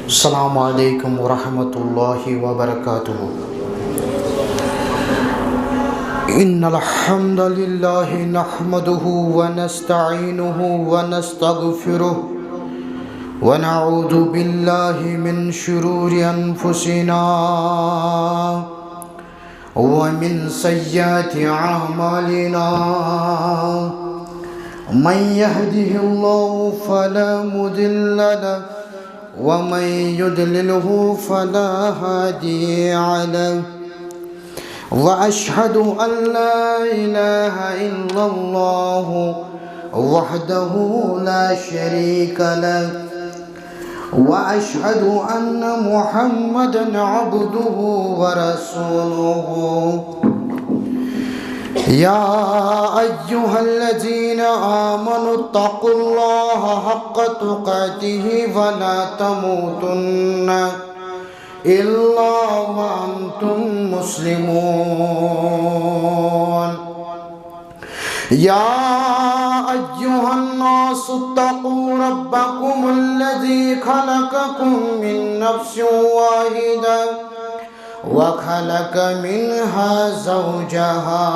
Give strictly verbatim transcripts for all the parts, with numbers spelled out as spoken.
السلام عليكم ورحمة الله وبركاته. إن الحمد لله نحمده ونستعينه ونستغفره، ونعوذ بالله من شرور أنفسنا ومن سيئات أعمالنا. من يهده الله فلا مضل له، ومن يضلله فلا هادي له. وأشهد أن لا إله إلا الله وحده لا شريك له، وأشهد أن محمدا عبده ورسوله. يا أيها الذين آمنوا اتقوا الله حق تقاته ولا تموتن إلا وأنتم مسلمون. يا أيها الناس اتقوا ربكم الذي خلقكم من نفس واحدة وخلق منها زوجها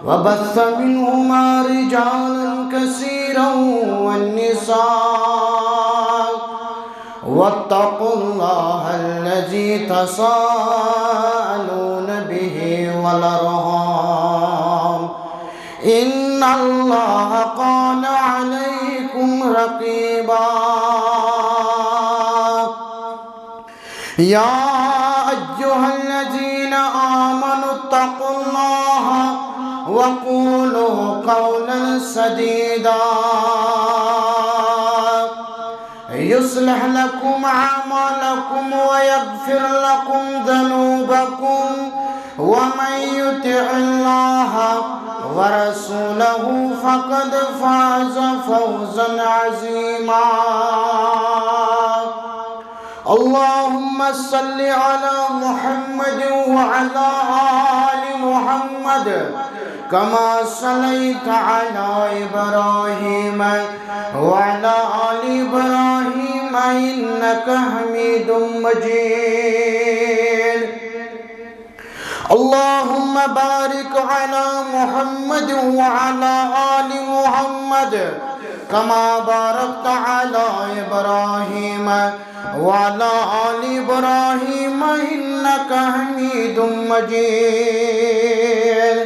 وبث منهما رجالا كثيرا والنساء، واتقوا الله الذي تساءلون به والأرحام، إن الله كان عليكم رقيبا. يا أيها الذين آمنوا اتقوا الله وقولوا قولا سديدا، يصلح لكم أعمالكم ويغفر لكم ذنوبكم، ومن يطع الله ورسوله فقد فاز فوزا عظيما. اللهم صل على محمد وعلى آل محمد كما صليت على إبراهيم وعلى آل إبراهيم إنك حميد مجيد. اللهم بارك على محمد وعلى آل محمد كما باركت على إبراهيم وعلى آل إبراهيم إنك حميد مجيد.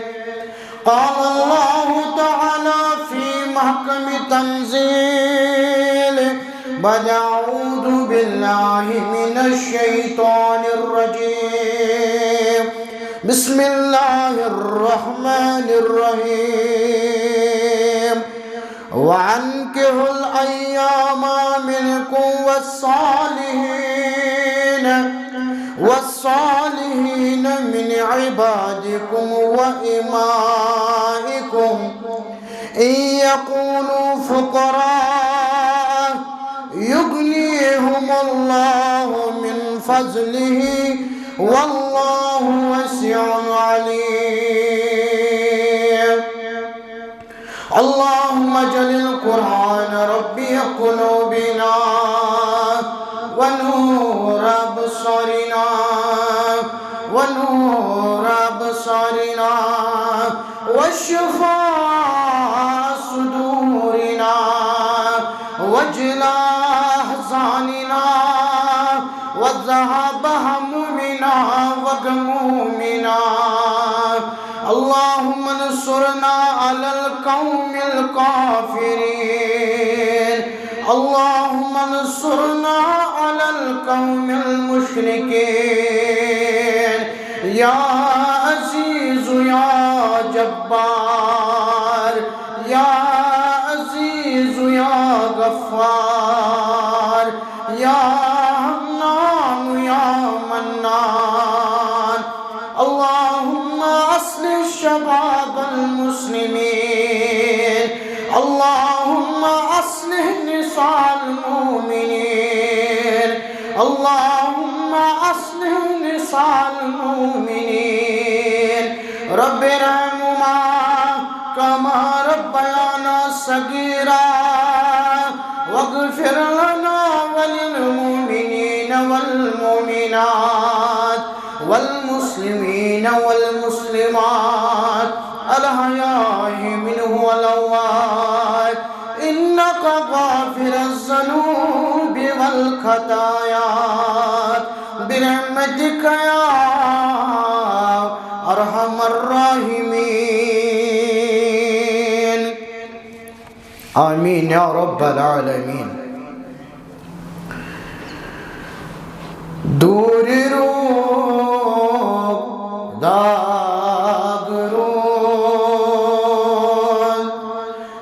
قال الله تعالى في محكم تنزيله: بعد أعوذ بالله من الشيطان الرجيم، بسم الله الرحمن الرحيم. وأنكحوا الأيامى منكم والصالحين، والصالحين من عبادكم وإمائكم، إن يكونوا فقراء يغنيهم الله من فضله، والله واسع عليم. اللهم اجعل القرآن ربيع قلوبنا ونور أبصارنا ونور أبصارنا وشفاء صدورنا وجلاء أحزاننا وذهاب همومنا وغمومنا. اللهم انصرنا على القوم الكافرين. اللهم انصرنا على القوم المشركين. يا عزيز يا جبار، يا عزيز يا غفار، يا حنان يا منان. اللهم أصلح شباب المسلمين. اللهم أصلح نساء المؤمنين. اللهم أصلح نساء المؤمنين. رب ارحمهما كما ربيانا صغيرا. واغفر لنا إنك غافر الذنوب والخطايا برحمتك يا أرحم الراحمين. آمين يا رب العالمين. دوٗرِ روٗد داغ روٗد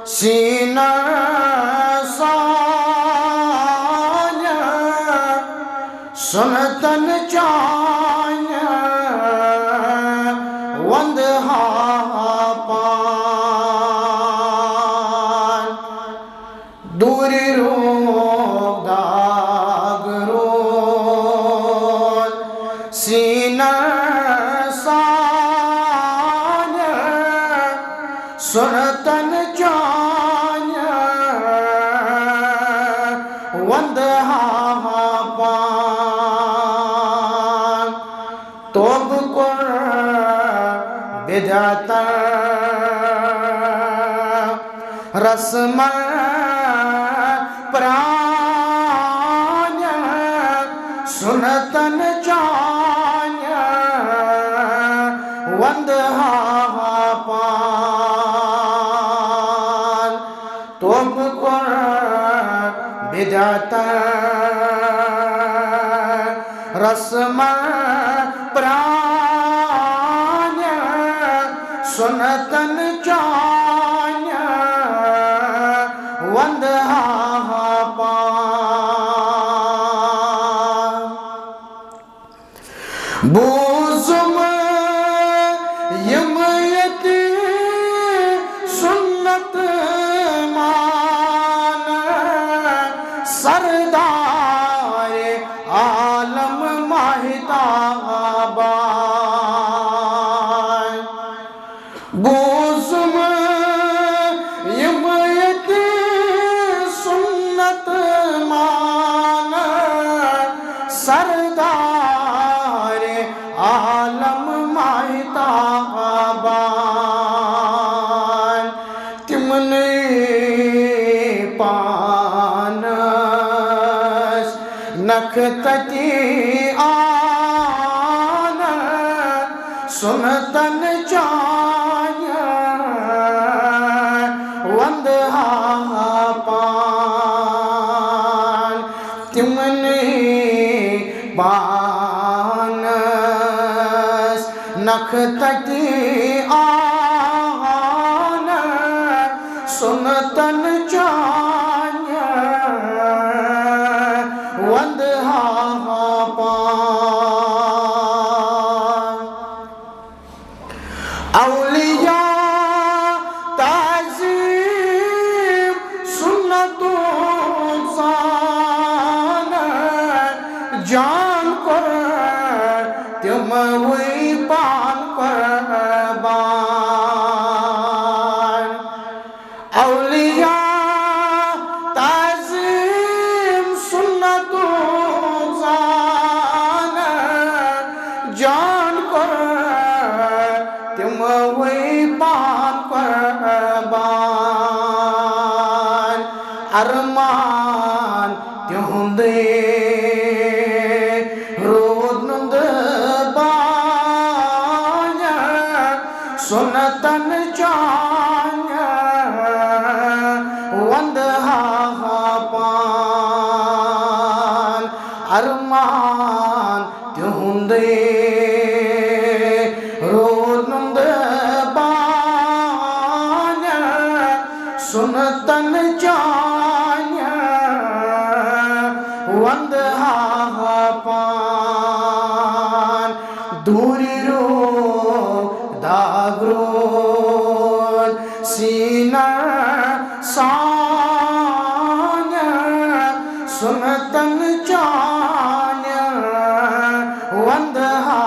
سیٖنہٕ سانہِ، سُنتن چانہِ وندٕ ہا پان۔ دوٗرِ روٗد داغ روٗد سیٖنہٕ سانہِ، سُنتن چانہِ وندٕ ہا پان۔ توبہٕ کوٚر بدعتن رسمن پرٛانٮ۪ن، سُنتن چانٮ۪ن وندٕ ہا پان۔ توبہٕ کوٚر بدعتن رسمن پرٛانٮ۪ن، سُنتن چانٮ۪ن وندٕ ہا پان۔ بوٗزُم یِم ییٚتہِ سُنت مانن سردارِ عالم ماہتابن۔ بوٗزُم یِم ییٚتہِ سُنت مانن سردارِ عالم ماہتابن۔ تِمنٕے پانس نکھٕ تتی آنن، سُنتن چانٮ۪ن وندٕ ہا پان۔ تِمنٕے پانس نکھٕ تتی آنن، سُنتن چانٮ۪ن وندٕ ہا پان۔ اولیاء تعظیم سُنتُک زانن، جان کوٚر تِموٕے پان قربان۔ اولیاء تعظیم سُنتُک زانن، جان کوٚر تِموٕے پان قربان۔ ارمان تِہُنٛدٕے روٗد نُنٛدٕ بانہِ، سُنتن چانہِ وندٕ ہا پان۔ ارمان تِہُنٛدٕے روٗد نُنٛدٕ بانہِ، سُنتن چانہِ وندٕ ہا پان۔ دوٗرِ روٗد داغ روٗد سیٖنہٕ سانہِ، سُنتن چانہِ وندٕ ہا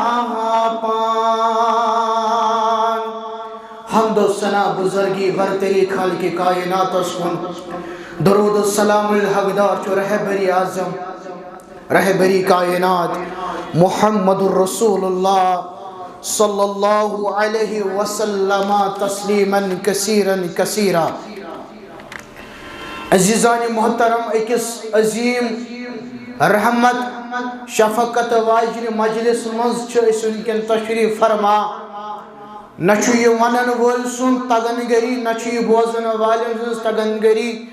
پان۔ حمد و ثنا بزرگی برتری خالق کائناتس کُن، درود و سلام الحقدار چھُ رہبر اعظم، رہبر کائنات محمد رسول اللہ صلی اللہ علیہ وسلم تسلیما کثیرا کثیرا۔ عزیزان محترم، أکِس عظیم رحمت شفقت واجنہِ مجلس منٛز چھِ أسۍ وٕنکٮ۪ن تشریف فرما۔ نہ چھُ یہِ ونن وٲلۍ سُنٛد تگن گری، نہ چھُ یہِ بوزن والٮ۪ن ہٕنٛز تگن گری۔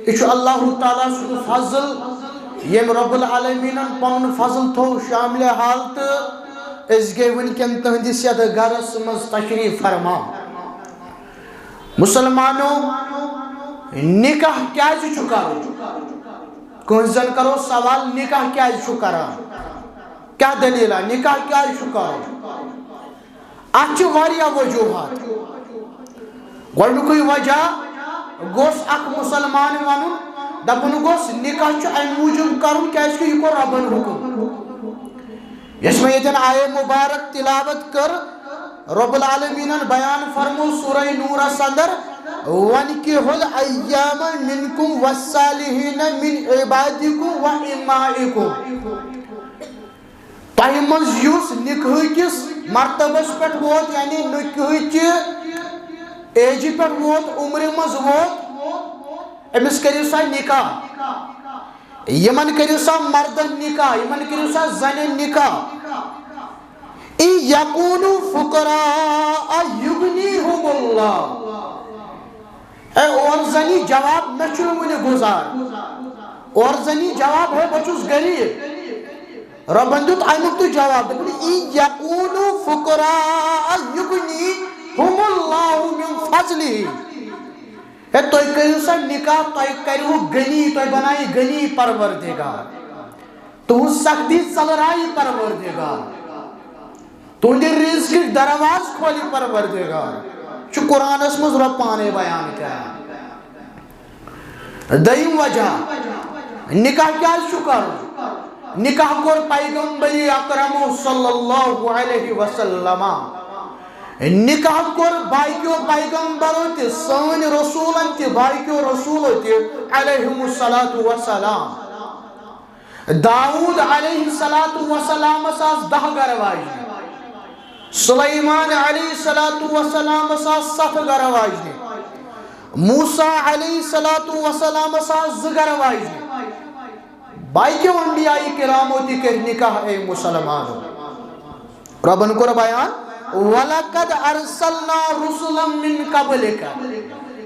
یہِ چھُ اللہ تعالیٰ سُنٛد فضل، ییٚمۍ رب العالمیٖنن پنُن فضل تھوو شاملِ حال تہٕ أسۍ گٔے وٕنکٮ۪ن تُہنٛدِس یتھ گرس منٛز تشریف فرما۔ مسلمانو، نکاح کیازِ چھُ کرُن؟ کٲنٛسہِ زن کرو سوال، نکاح کیازِ چھُ کران؟ کیٛاہ دٔلیٖلہ؟ نکاح کیازِ چھُ کرُن؟ اتھ چھِ واریاہ وجوہات۔ گۄڈنیُکُے وجہ گوٚژھ اکھ مسلمان ونُن، دپُن گوٚژھ، نکاح چھُ امہِ موٗجوٗب کرُن کیازِ کہِ یہِ کوٚر ربن حکم۔ یۄس مےٚ ییٚتٮ۪ن آیے مبارک تلاوت کٔر، رب العالمینن بیان فرمو سورہ نورس اندر، "وانکحوا الایام منکم والصالحین من عبادکم و امائکم۔" تۄہہِ منٛز یُس نکاح کِس مرتبس پٮ۪ٹھ ووت، یعنی نکاح چہِ ایجہِ پٮ۪ٹھ ووت، عمرِ منٛز ووت، أمِس کٔرِو سا نکاح۔ یِمن کٔرِو سا مردن نکاح، یِمن کٔرِو سا زنٮ۪ن نکاح۔ "ان یکونوا فقراء یغنیہم اللہ۔" اے، اور زنی جواب، مےٚ چھُنہٕ وُنہِ گُزار۔ اور زنی جواب، ہے، بہٕ چھُس غریب۔ رۄبن دیُت اَمیُک تہِ جواب، دوٚپُن، "ان یکونوا فقراء یغنیہم اللہ من فضلہ۔" ہے، تُہۍ کٔرِو سا نکاح، تۄہہِ کَرِوٕ غنی، تۄہہِ بنایہِ غنی پروردگار۔ تُہٕنٛز سختی ژلرایہِ پروردگار۔ تُہٕنٛدِ رزقٕکۍ دروازٕ کھولہِ پروردگار۔ چھُ قرآنس منٛز رۄب پانے بیان کران۔ دوٚیِم وجہ، نکاح کیازِ چھُ کرُن؟ نکاح کوٚر پیغمبر اکرم صلی اللہ علیہ وسلم۔ نکاح کوٚر باقیو پیغمبرو تہِ، سٲنۍ رسولن تہِ، باقیو رسولو تہِ علیہم الصلوۃ والسلام۔ داؤد علیہ الصلوۃ والسلامس آسہٕ دَہ گرٕ واجنہِ، سلیمان علیہ الصلوۃ والسلامس آسہٕ ستھ گرٕ واجنہِ، موسیٰ علیہ الصلوۃ والسلامس آسہٕ زٕ گرٕ واجنہِ۔ باقیو انبیاء کرامو تہِ کٔرۍ نکاح، اے مسلمانو۔ رۄبن کوٚر بیان، "ولقد ارسلنا رسلا من قبلک۔"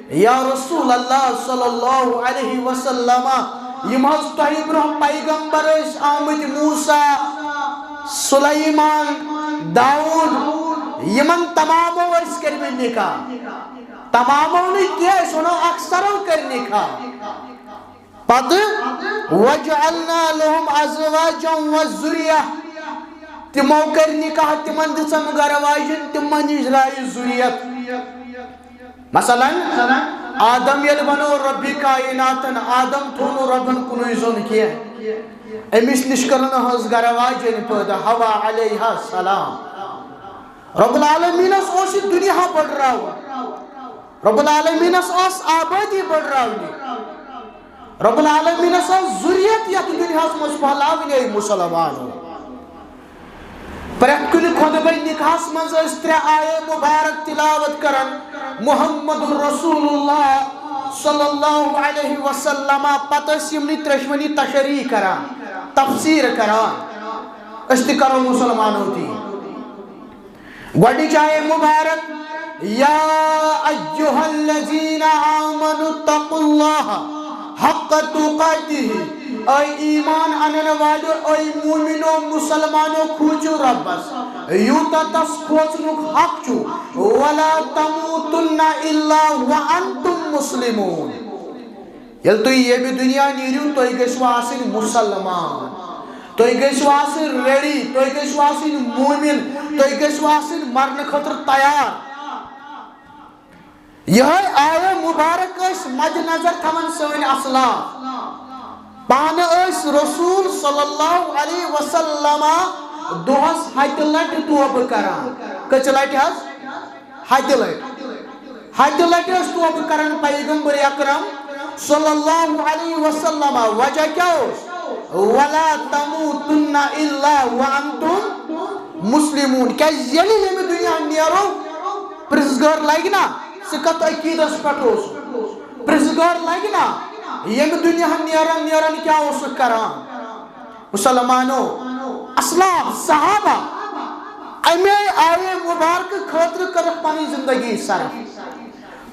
یا رسول اللہ صلی اللہ علیہ وسلم، یِم حظ تۄہہِ برونٛہہ پیغمبر ٲسۍ آمٕتۍ، موسیٰ، سلیمان، داؤد، یِمن تمامو ٲسۍ کٔرمٕتۍ نکاح۔ تمامو نہٕ کینٛہہ، أسۍ ونو اکثرو کٔرۍ نکاح۔ پتہٕ، "وجعلنا لهم ازواجا وذریہ"، تِمو کٔرۍ نکاح، تِمن دِژن گرٕ واجٮ۪ن، تِمن نِش درٛایہِ ذُریت۔ مثلاً، آدم ییٚلہِ بنوو رۄبِ کائناتن، آدم تھوٚو نہٕ رۄبن کُنُے زوٚن کینٛہہ، أمِس نِش کٔر نہٕ ہٕنٛز گرٕ واجٮ۪ن پٲدٕ، حوا علیہا السلام۔ رب العالمینس اوس یہِ دُنیا بٔڈراوُن۔ رب العالمینس ٲس آبٲدی بٔڈراونہِ۔ رب العالمینس ٲس ذُریت یتھ دُنیاہس منٛز پھہلاونہِ، اے مسلمانو۔ پرٛٮ۪تھ کُنہِ خطبہ نکاحس منٛز ٲسۍ ترٛےٚ آیے مبارک تلاوت کران، محمد رسول اللہ صلی اللہ علیہ وسلم۔ پتہٕ ٲسۍ یِمنٕے ترٛٮ۪شوٕنی تشریح کران، تفسیر کران۔ أسۍ تہِ کرو مسلمانو تی۔ گۄڈٕنِچ آیے مبارک، یا ایھا الذین آمنوا اتقوا اللہ حق تقاتہ، اے ایمان انن والو، اے مومنو، مسلمانو، کھوژِو رۄبس، یوٗتاہ تس کھوژنُک حق چھُ، ولا تموتن الا وانتم مسلمون۔ ییٚلہِ تُہۍ ییٚمہِ دُنیا نیٖرِو، تُہۍ گٔژھِو آسٕنۍ مُسلمان، تُہۍ گٔژھِو آسٕنۍ ready، تُہۍ گٔژھِو آسٕنۍ مومِن، تُہۍ گٔژھِو آسٕنۍ مرنہٕ خٲطرٕ تیار۔ یِہوٚے آیے مُبارک ٲسۍ مدِ نظر تھاوان سٲنۍ اسلاف۔ پانہٕ ٲسۍ رسول صلی اللہ علیہ وسلم دۄہس ہتہِ لٹہِ توبہٕ کران۔ کٔژِ لٹہِ حظ؟ ہتہِ لٹہِ۔ ہتہِ لٹہِ ٲسۍ توبہٕ کران پیغمبر اکرم صلی اللہ علیہ وسلم۔ وجہ کیٛاہ اوس؟ ولا تموتن الا وانتم مسلمون۔ کیٛازِ ییٚلہِ ییٚمہِ دُنیا نیرو، پرٛژھ گٲر لگہِ نا، ژٕ کتھ عقیدس پٮ۪ٹھ اوسُکھ؟ پرٛژھ گٲر لگہِ نا، ییٚمہِ دُنیا نیران نیران کیٛاہ اوسُکھ کران؟ مسلمانو، اسلاف، صحابہ، اَمے آیے مبارکہٕ خٲطرٕ کٔرٕکھ پنٕنۍ زندگی صرف۔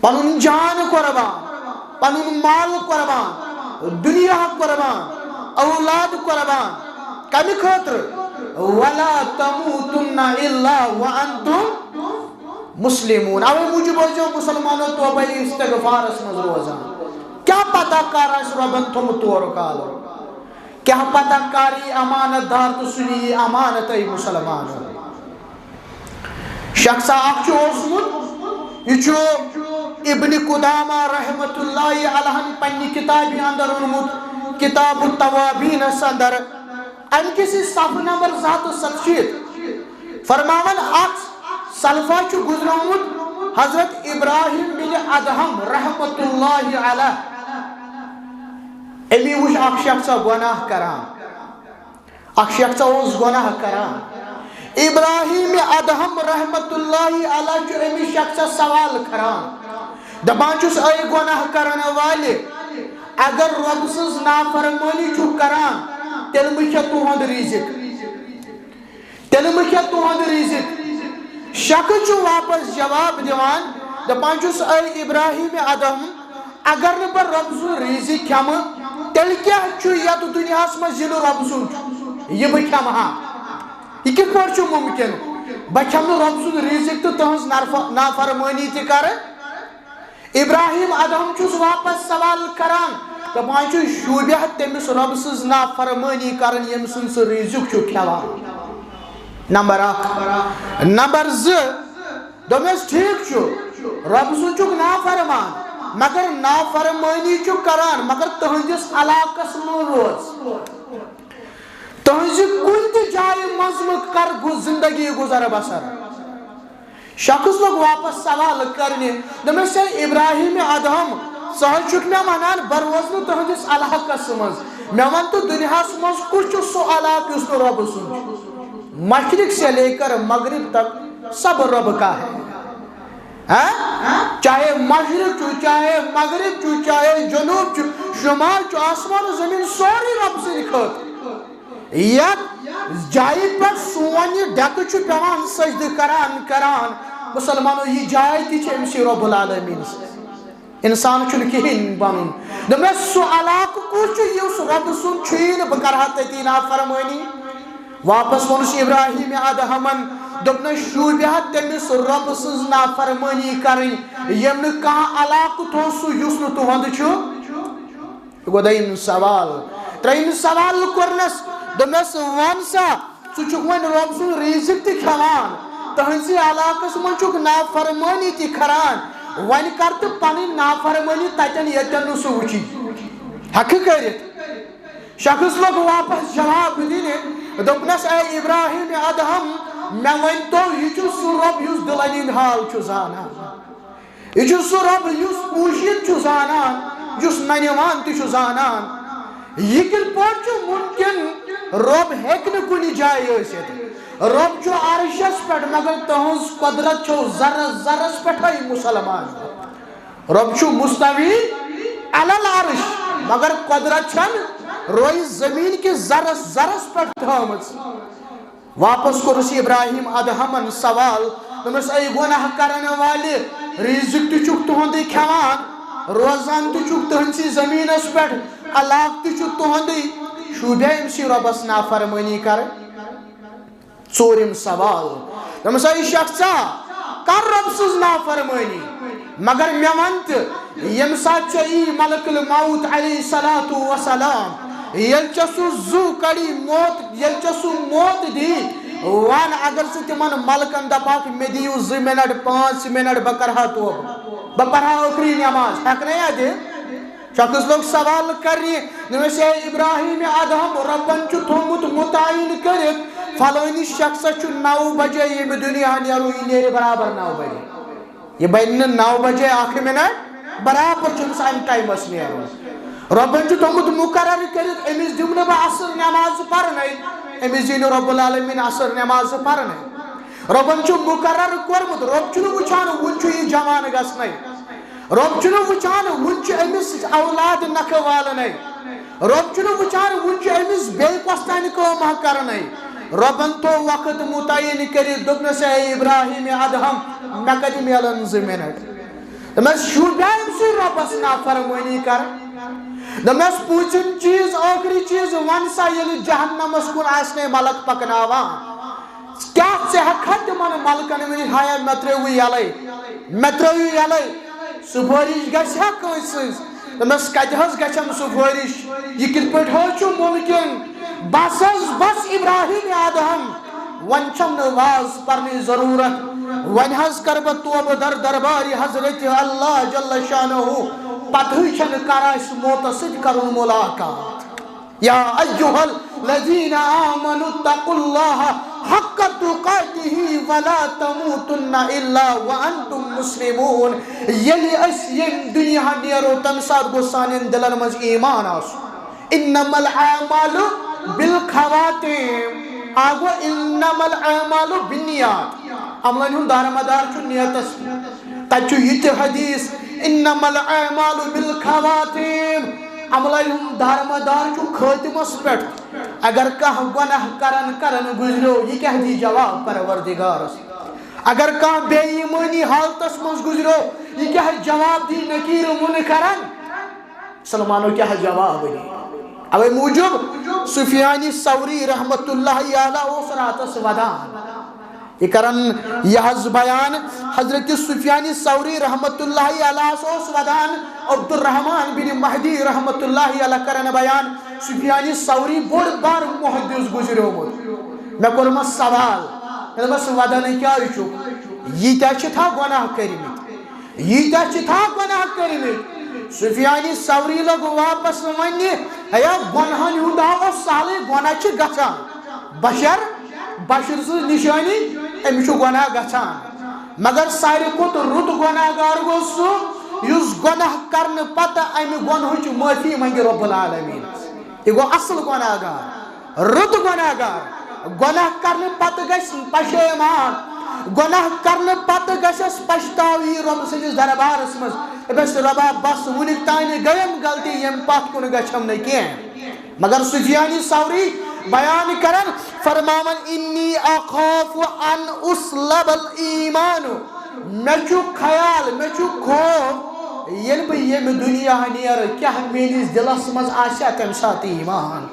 پنُن جان قربان، پنُن مال قربان، دنیا قربان، اولاد قربان۔ کمہِ خٲطرٕ؟ ولا تموتن الا وانتم مسلمون۔ اوے موٗجوٗب ٲسۍزیو مسلمانو توبہ استغفارس منٛز روزان۔ کیٛاہ پتہ کر آسہِ رۄبن تھوٚمُت تورٕ کالہٕ؟ کیٛاہ پتہ کر یی امانت دار تہٕ سُہ نِیہِ امانت، اے مسلمانو۔ شخصا اکھ چھُ اوسمُت، یہِ چھُ ابن قدامہ رحمت اللہ علیہن پننہِ کتابہِ اندر اوٚنمُت، کتاب التوابینس اندر، امہِ کِس صفحہٕ نمبر زٕ ہتھ تہٕ ستشیٖتھ۔ فرماوان اکھ سلفا چھُ گُزرومُت حضرت ابراہیم بن ادہم رحمت اللہ علیہ، أمی وُچھ اکھ شخصا گۄناہ کران۔ اکھ شخص اوس گۄناہ کران۔ ابراہیم ادہم رحمت اللہ علیہ چھُ أمِس شخصس سوال کران، دپان چھُس، اے گۄناہ کرن والہِ، اگر رۄب سٕنٛز نافرمٲنی چھُکھ کران، تیٚلہِ مہٕ کھےٚ تُہُنٛد رِزق، تیٚلہِ مہٕ کھےٚ تُہُنٛد رِزق۔ شخص چھُ واپس جواب دِوان، دپان چھُس، اے ابراہیم ادہم، اگر نہٕ بہٕ رۄب سُنٛد رِزق کھٮ۪مہٕ، تیٚلہِ کیٛاہ چھُ یتھ دُنیاہس منٛز یہِ نہٕ رۄب سُنٛد چھُ، یہِ بہٕ کھٮ۪مہٕ ہا؟ یہِ کِتھ پٲٹھۍ چھُ مُمکِن؟ بہٕ کھٮ۪مہٕ نہٕ رۄب سُنٛد رِزق تہٕ تُہٕنٛز نرف-، نافرمٲنی تہِ کرٕ۔ ابراہیم ادہم چھُس واپس سوال کران، دپان چھُ، شوٗبیہ تٔمِس رۄب سٕنٛز نافرمٲنی کران، ییٚمہِ سُنٛد سُہ رِزق چھُ کھٮ۪وان۔ نمبر اکھ۔ نمبر زٕ، دوٚپمَس، ٹھیٖک چھُ، رۄب سُنٛد چھُکھ نافرمان، مگر نافرمٲنی چھُکھ کران، مگر تُہنٛدِس علاقس منٛز روز۔ تُہنٛزِ کُنہِ تہِ جایہِ منٛز مہٕ کر گُ-، زندگی گُزر بسر۔ شخص لوٚگ واپس سوال کرنہِ، دوٚپمَس، ہے ابراہیم ادہم، ژٕ حظ چھُکھ مےٚ ونان بہٕ روزٕ نہٕ تُہنٛدِس علاقس منٛز۔ مےٚ وَن تہٕ دُنیاہس منٛز کُس چھُ سُہ علاقہٕ یُس نہٕ رۄبہٕ سُنٛد چھُ؟ مشرق سے لے کر مغرب تک سب رب کا ہے۔ ہاں؟ چاہے مشرق چھُ، چاہے مغرب چھُ، چاہے جنوب چھُ، شمال چھُ، آسمان و زمین سورُے رب سٕنٛدِ خٲطرٕ۔ یتھ جایہِ پٮ۪ٹھ سون یہِ ڈیکہٕ چھُ پٮ۪وان سجدٕ کران کران، مسلمانو، یہِ جاے تہِ چھِ أمسٕے رب العالمین سٕنٛز۔ انسان چھُنہٕ کِہیٖنۍ بنُن۔ دوٚپمَس، سُہ علاقہٕ کُس چھُ یُس رۄبہٕ سُنٛد چھُیی نہٕ، بہٕ کرٕ ہا تٔتی نافرمٲنی؟ واپس ووٚنُس ابراہیم ادہمن، دوٚپنَس، شوٗبہِ ہا تٔمِس رۄبہٕ سٕنٛز نافرمٲنی کرٕنۍ، ییٚمۍ نہٕ کانٛہہ علاقہٕ تھوٚو سُہ یُس نہٕ تُہُنٛد چھُ؟ گوٚو دوٚیِم سوال۔ ترٛیٚیِم سوال کوٚرنَس، دوٚپنَس، وَن سا، ژٕ چھُکھ وۄنۍ رۄب سُنٛد رِزِق تہِ کھٮ۪وان، تُہٕنٛدسٕے علاقَس منٛز چھُکھ نافرمٲنی تہِ کھران، وۄنۍ کر تہٕ پنٕنۍ نافرمٲنی تتٮ۪ن ییٚتٮ۪ن نہٕ سُہ وٕچھی ہٮ۪کہٕ کٔرِتھ۔ شخص لوٚگ واپس جواب دِنہِ، دوٚپنس، اے ابراہیم ادہم، مےٚ ؤنۍ تو، یہِ چھُ سُہ رۄب یُس دِلن ہٕنٛدۍ حال چھُ زانان؟ یہِ چھُ سُہ رۄب یُس پوٗشِتھ چھُ زانان، یُس ننِوان تہِ چھُ زانان؟ یہِ کِتھ پٲٹھۍ چھُ مُمکِن؟ رۄب ہیٚکہِ نہٕ کُنہِ جایہِ ٲسِتھ۔ رۄب چھُ عرشس پٮ۪ٹھ، مگر تُہٕنٛز قۄدرت چھو ذرس ذرس پٮ۪ٹھے مسلمان۔ رۄب چھُ مستوی علی العرش، مگر قۄدرت چھَن رویہِ زمین کِس ذرس ذرس پٮ۪ٹھ تھٲومٕژ۔ واپس کوٚرُس ابراہیم ادہمن سوال، دوٚپمس، اے گۄناہ کرن والہِ، رزق تہِ چھُکھ تُہُنٛدُے کھٮ۪وان، روزان تہِ چھُکھ تُہٕنٛدسٕے زٔمیٖنس پٮ۪ٹھ، علاقہٕ تہِ چھُ تُہُنٛدُے، شوٗبیا أمسٕے رۄبس نافرمٲنی کرٕنۍ؟ ژوٗرِم سوال، دوٚپمس، اے شخصا، کر رۄب سٕنٛز نافرمٲنی؟ مگر مےٚ وَن تہٕ، ییٚمہِ ساتہٕ ژےٚ یی ملک الموت علیہ الصلوۃ والسلام، ییٚلہِ ژےٚ سُہ زُو کڑی موت، ییٚلہِ ژےٚ سُہ موت دی، وَن اگر ژٕ تِمن ملکن دپکھ، مےٚ دِیِو زٕ منٹ، پانٛژھ منٹ، بہٕ کرٕ ہا توبہٕ، بہٕ پرٕ ہا ٲخری نماز، ہٮ۪کہٕ نے یا دِتھ؟ شخص لوٚگ سوال کرنہِ، دوٚپمس، اے ابراہیم ادہم، رۄبن چھُ تھوٚومُت مُتعین کٔرِتھ، فلٲنِس شخصس چھُ نو بجے ییٚمہِ دُنیا نیرُن، یہِ نیرِ برابر نو بجے۔ یہِ بنہِ نہٕ نو بجے اکھ منٹ، برابر چھُ أمِس امہِ ٹایمس نیرُن۔ رۄبن چھُ تھوٚومُت مُقرر کٔرِتھ، أمِس دِمہٕ نہٕ بہٕ عصر نماز پرنے، أمِس دی نہٕ رۄب العالمین عصر نماز پرنے۔ رۄبن چھُ مُقرر کوٚرمُت، رۄب چھُنہٕ وٕچھان وُنہِ چھُ یہِ جوان گژھنے۔ رۄب چھُنہٕ وٕچھان وٕنہِ چھُ أمِس اولاد نکھٕ والنَے۔ رۄب چھُنہٕ وٕچھان وٕنہِ چھُ أمِس بیٚیہِ کۄس تانۍ کٲم ہا کرنَے۔ رۄبن تھوٚو وقت مُتعین کٔرِتھ، دوٚپنَس، "اے ابراہیم ادہم، مےٚ کَتہِ میلن زٕ منٹ؟" دوٚپمَس، "شوٗبیا أمۍ سٕے رۄبَس نافرمٲنی کران؟" دوٚپمَس، "پوٗژِم چیٖز، ٲخری چیٖز وَن سا، ییٚلہِ جہنمَس کُن آسنے ملک پکناوان، کیٛاہ ژٕ ہٮ۪ککھا تِمن ملکن ؤنِتھ، 'ہایا، مےٚ ترٛٲوٕے یَلَے، مےٚ ترٛٲوٕے یَلَے'؟ سفٲرِش گژھِ ہا کٲنٛسہِ سٕنٛز؟" دوٚپمَس، "کَتہِ حظ گژھٮ۪م سفٲرِش؟ یہِ کِتھ پٲٹھۍ حظ چھُ مُمکِن؟ بس حظ، بس ابراہیم ادہم، وۄنۍ چھَم نہٕ واز پرنٕچ ضروٗرت۔ وۄنۍ حظ کَرٕ بہٕ توبہٕ در دربارِ حضرت اللہ جل شانہ، پتہٕے چھَنہٕ کر اَسہِ موتَس سۭتۍ کَرُن ملاقات۔" یا ایھا الذین آمنوا اتقوا اللہ حق تقاتہ ولا تموتن الا وانتم مسلمون۔ ییٚلہِ أسۍ ییٚمہِ دُنیا نیرو، تَمہِ ساتہٕ گوٚژھ سانٮ۪ن دِلن منٛز ایمان آسُن۔ انما الاعمال بالخواتیم۔ آ گوٚو انما الاعمال بالنیات۔ عملن ہُنٛد دارمدار چھُ نیتس پٮ۪ٹھ۔ تتہِ چھُ یہِ تہِ حدیث، انما الاعمال بالخواتیم۔ عملن ہُنٛد دارمدار چھُ خٲتمس پٮ۪ٹھ۔ اگر کانٛہہ گۄناہ کرن کرن گُزریو، یہِ کیٛاہ دی جواب پروردگارس؟ اگر کانٛہہ بے ایمٲنی حالتس منٛز گُزریو، یہِ کیٛاہ جواب دی نکیر منکرن؟ مسلمانو کیٛاہ جواب دی؟ اوے موٗجوٗب سفیان ثوری رحمت اللہ علیہ اوس راتس ودان۔ یہِ کرن یہِ حظ بیان، حضرت سفیان ثوری رحمت اللہ علیہ اوس ودان، عبدالرحمان بن مہدی رحمت اللہ علیہ کرن بیان، سفیان ثوری بوٚڑ بار محدث گُزریومُت۔ مےٚ کوٚرمس سوال، مےٚ دوٚپمس، "ودان کیٛازِ چھُکھ؟ ییٖتیٛاہ چھِ تھا گۄناہ کٔرمٕتۍ۔" ییٖتیٛاہ چھِ تھا گۄناہ کٔرمٕتۍ۔ سفیان ثوری لوٚگ واپس وننہِ، ہے، گۄنہن ہُنٛد ہا اوس سہلٕے، گۄناہ چھِ گژھان۔ بشر، بشر سٕنٛز نشٲنی، أمِس چھُ گۄناہ گژھان۔ مگر ساروی کھۄتہٕ رُت گۄناہ گار گوٚو سُہ، یُس گۄناہ کرنہٕ پتہٕ امہِ گۄنہٕچ معٲفی منگہِ رب العالمینس۔ یہِ گوٚو اصل گۄناہ گار۔ رُت گۄناہ گار۔ گۄناہ کرنہٕ پتہٕ گژھِ پشیمان۔ گۄناہ کرنہٕ پتہٕ گژھٮ۪س پشتاو، یی رۄب سٕنٛدِس دربارس منٛز۔ دپٮ۪س، "رۄبا، بس وُنیُک تانۍ گٔیم غلطی، ییٚمہِ پتھ کُن گژھٮ۪م نہٕ کینٛہہ۔" مگر سفیان ثوری بیان کران، فرماوان، "انی اخاف ان اصلب الایمان۔" مےٚ چھُ خیال، مےٚ چھُ خوف، ییٚلہِ بہٕ ییٚمہِ دُنیا نیرٕ، کیٛاہ میٲنِس دِلس منٛز آسہِ ہا تَمہِ ساتہٕ ایمان؟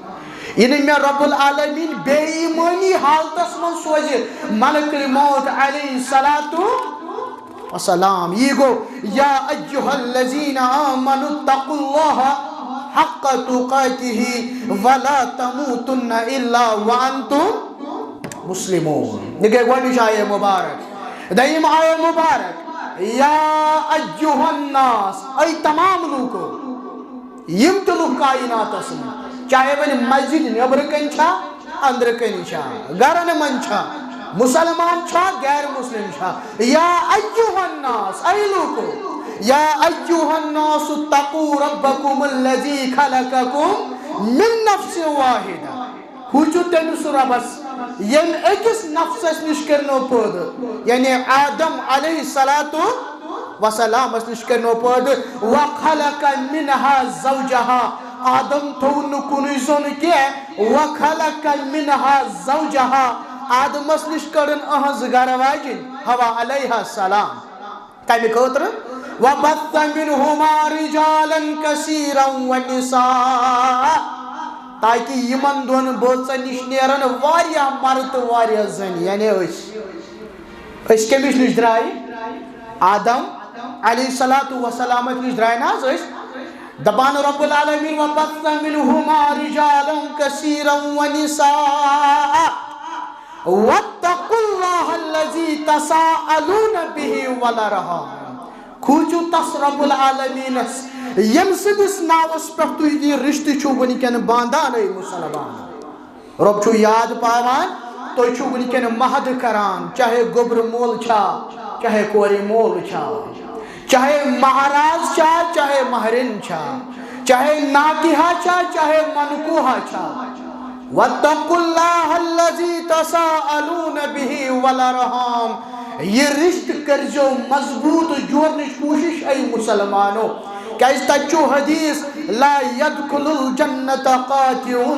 یہِ نہٕ مےٚ رب العالمین بے ایمٲنی حالتس منٛز سوزِ ملک الموت علیہ الصلوۃ والسلام۔ یی گوٚو، یا ایھا الذین آمنوا اتقوا اللہ حق تقاتہ ولا تموتن الا وانتم مسلمون۔ یہِ گٔے گۄڈٕنِچ آیے مُبارک۔ دوٚیِم آیے مُبارک، یا ایھا الناس، اے تمام لوٗکو، یِم تہِ لُکھ کائناتس منٛز، چاہے وۄنۍ مسجد نیٚبرٕ کنہِ چھا، أنٛدرٕ کنہِ چھا، گرن منٛز چھا، مسلمان چھا، غیر مسلم چھا، یا ایھا الناس، اے لوٗکو، یا ایھا الناس اتقوا ربکم الذی خلقکم من نفس واحدہ۔ کھوٗژِو تٔمِس رۄبَس، ییٚمۍ أکِس نفسَس نِش کٔرنو پٲدٕ، یعنی آدم علیہ الصلوۃ والسلامَس نِش کٔرنو پٲدٕ۔ وَخَلَقَ مِنْهَا زَوْجَهَا، آدم تھوٚو نہٕ کُنُے زوٚن کینٛہہ۔ وَخَلَقَ مِنْهَا زَوْجَهَا، آدمَس نِش کٔڑٕن أہٕنٛز گَرٕ واجِنۍ حوا علیہ السلام۔ کمہِ خٲطرٕ؟ وَبَثَّ مِنْهُمَا رِجَالًا كَثِيرًا وَنِسَاءً، تاکہِ یِمن دۄن بٲژن نِش نیرن واریاہ مرد تہٕ واریاہ زنہِ، یعنی أسۍ۔ أسۍ کٔمِس نِش درٛاے؟ آدم علیہ الصلوۃ والسلامَس نِش درٛاے نہ حظ أسۍ؟ دپان رب العالمین، وَبَثَّ مِنْهُمَا رِجَالًا كَثِيرًا وَنِسَاءً۔ وَاتَّقُوا اللَّهَ الَّذِي تَسَاءَلُونَ بِهِ وَالْأَرْحَامَ۔ کھوٗژِو تس رب العالمینس، ییٚمہِ سٕنٛدِس ناوس پٮ۪ٹھ تُہۍ یہِ رشتہٕ چھِو وٕنکٮ۪ن باندان، اے مسلمان۔ رب چھُ یاد پاوان، تُہۍ چھِو وٕنکٮ۪ن مہد کران، چاہے گوٚبرٕ مول چھا، چاہے کورِ مول چھا۔ چاہے مہراز چھا، چاہے مہرِن چھا، چاہے ناکحہ چھا، چاہے منکوحہ چھا۔ وَاتَّقُوا اللَّهَ الَّذِي تَسَاءَلُونَ بِهِ وَالْأَرْحَامَ۔ یہِ رشتہٕ کٔرزیو مضبوٗط جوڑنٕچ کوٗشش، اے مسلمانو، کیازِ تتہِ چھُ حدیث، "لا يدخل الجنة قاطع"،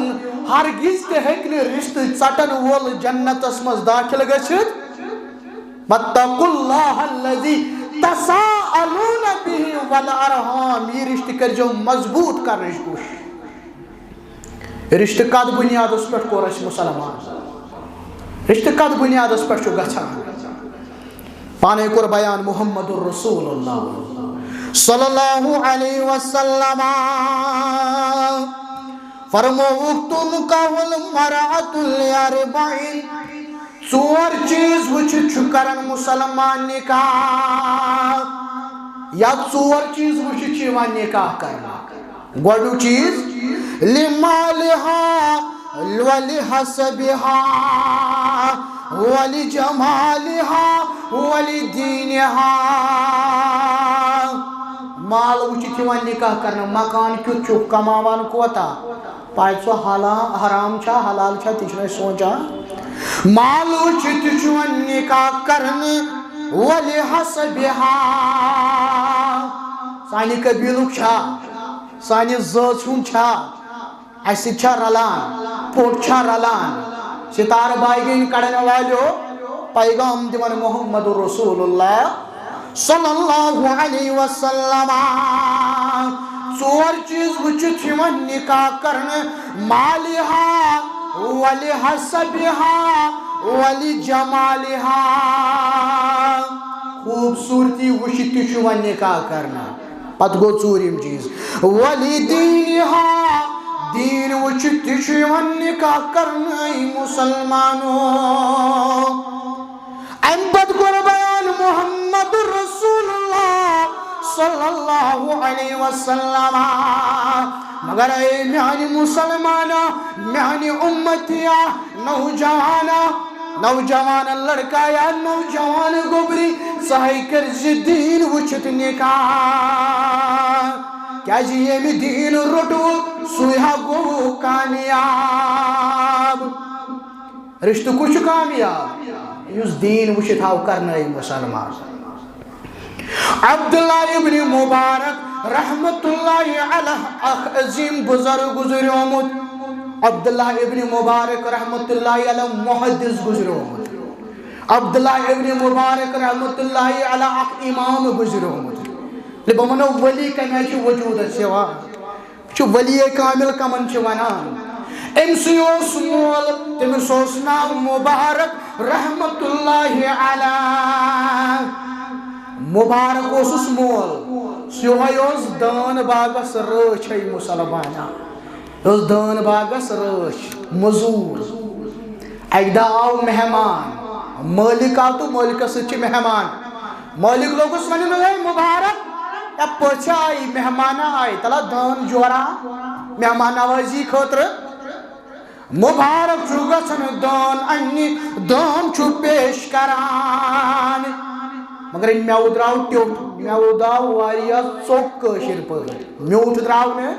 ہرگز تہِ ہیٚکہِ نہٕ رشتہٕ ژٹن وول جنتس منٛز دٲخل گٔژھِتھ۔ "واتقوا الله الذي تساءلون به والأرحام"، یہِ رشتہٕ کٔرزیو مضبوٗط کرنٕچ کوٗشش۔ رشتہٕ کتھ بنیادس پٮ۪ٹھ کوٚر اسہِ مسلمان؟ رشتہٕ کتھ بنیادس پٮ۪ٹھ چھُ گژھان؟ پانے کوٚر بیان محمد رسول اللہ صلی اللہ علیہ وسلم۔ فرمووُکھ، "تنكح المرأة لأربع"، ژور چیز وٕچھِتھ چھُ کران مسلمان نکاح، یا ژور چیز وٕچھِتھ چھُ یِوان نکاح کرنہٕ۔ گۄڈٕنیُک چیز، "لمالها ولحسبها ولجمالها ولدينها"۔ مال وٕچھِتھ یِوان نکاح کرنہٕ، مکان کیُتھ چھُکھ، کماوان کوتاہ، پتہٕ سُہ حلال حرام چھا حلال چھا تہِ چھُنہٕ أسۍ سونچان۔ مال وٕچھِتھ تہِ چھُ یِوان نکاح کرنہٕ، "ولحسبها"، سانہِ قبیلُک چھا، سانہِ زٲژ ہُنٛد چھا، اسہِ سۭتۍ چھا رلان، پوٚٹ چھا رلان، ستارٕ باگین کڑن والیو، پیغام دِوان محمد رسول اللہ صلی اللہ علیہ وسلم۔ ژور چیز وٕچھِتھ یِوان نکاح کرنہٕ، "مالها ولحسبها ولجمالها"، خوٗبصوٗرتی وٕچھِتھ تہِ چھُ یِوان نکاح کرنہٕ۔ پتہٕ گوٚو ژوٗرِم چیز، "ولدينها"، دیٖن وٕچھِتھ تہِ چھُ یِوان نکاح کرنہٕ، اے مسلمانو۔ امہِ پتہٕ کوٚر بیان محمد رسول اللہ صلی اللہ علیہ وسلم۔ مگر اے میانہِ مسلمانہ، میانہِ امتیا، نوجوانہ، نوجوان لڑکا یا نوجوان گوبری، ژٕ ہے کٔرۍ زِ دیٖن وٕچھِتھ نکاح، کیازِ ییٚمہِ دیٖن روٚٹوُ، سُے ہا گوٚو کامیاب۔ رشتہٕ کُس چھُ کامیاب؟ یُس دیٖن وٕچھِتھ آو کرنہٕ، اے مسلمان۔ عبداللہ ابن مبارک رحمت اللہ علیہ، اکھ عظیم بزرگ گزریومُت۔ عبداللہ ابن مبارک رحمت اللہ علیہ محدث گزریومُت۔ عبداللہ ابن مبارک رحمت اللہ علیہ اکھ امام گزریومُت۔ ییٚلہِ بہٕ ونو ولی کمہِ آیہِ چھُ وجوٗدس یِوان، چھُ ولی کامل کمن چھِ ونان؟ أمۍ سٕے اوس مول، تٔمِس اوس ناو مبارک رحمت اللہ علیہ۔ مبارک اوسُس مول، سُہ یِہوٚے اوس دٲن باغس رٲچھ، ہے مسلمانہ۔ یہِ اوس دٲن باغس رٲچھ، مزوٗر۔ اکہِ دۄہ آو مہمان، مٲلِک آو تہٕ مٲلِکس سۭتۍ چھِ مہمان۔ مٲلِک لوگُس ونُن، "ہے مبارک، یا پٔژھِ آیہِ، مہمانہ آیہِ، تلہ دٲن جورا مہمان نوازی خٲطرٕ۔" مبارک چھُ گژھان دٲن اننہِ، دٲن چھُ پیش کران۔ مگر یہِ مٮ۪وٕ درٛاو ٹیوٚٹھ، مٮ۪وٕ درٛاو واریاہ ژوٚک کٲشِر پٲٹھۍ۔ میوٗٹھ درٛاو نہٕ۔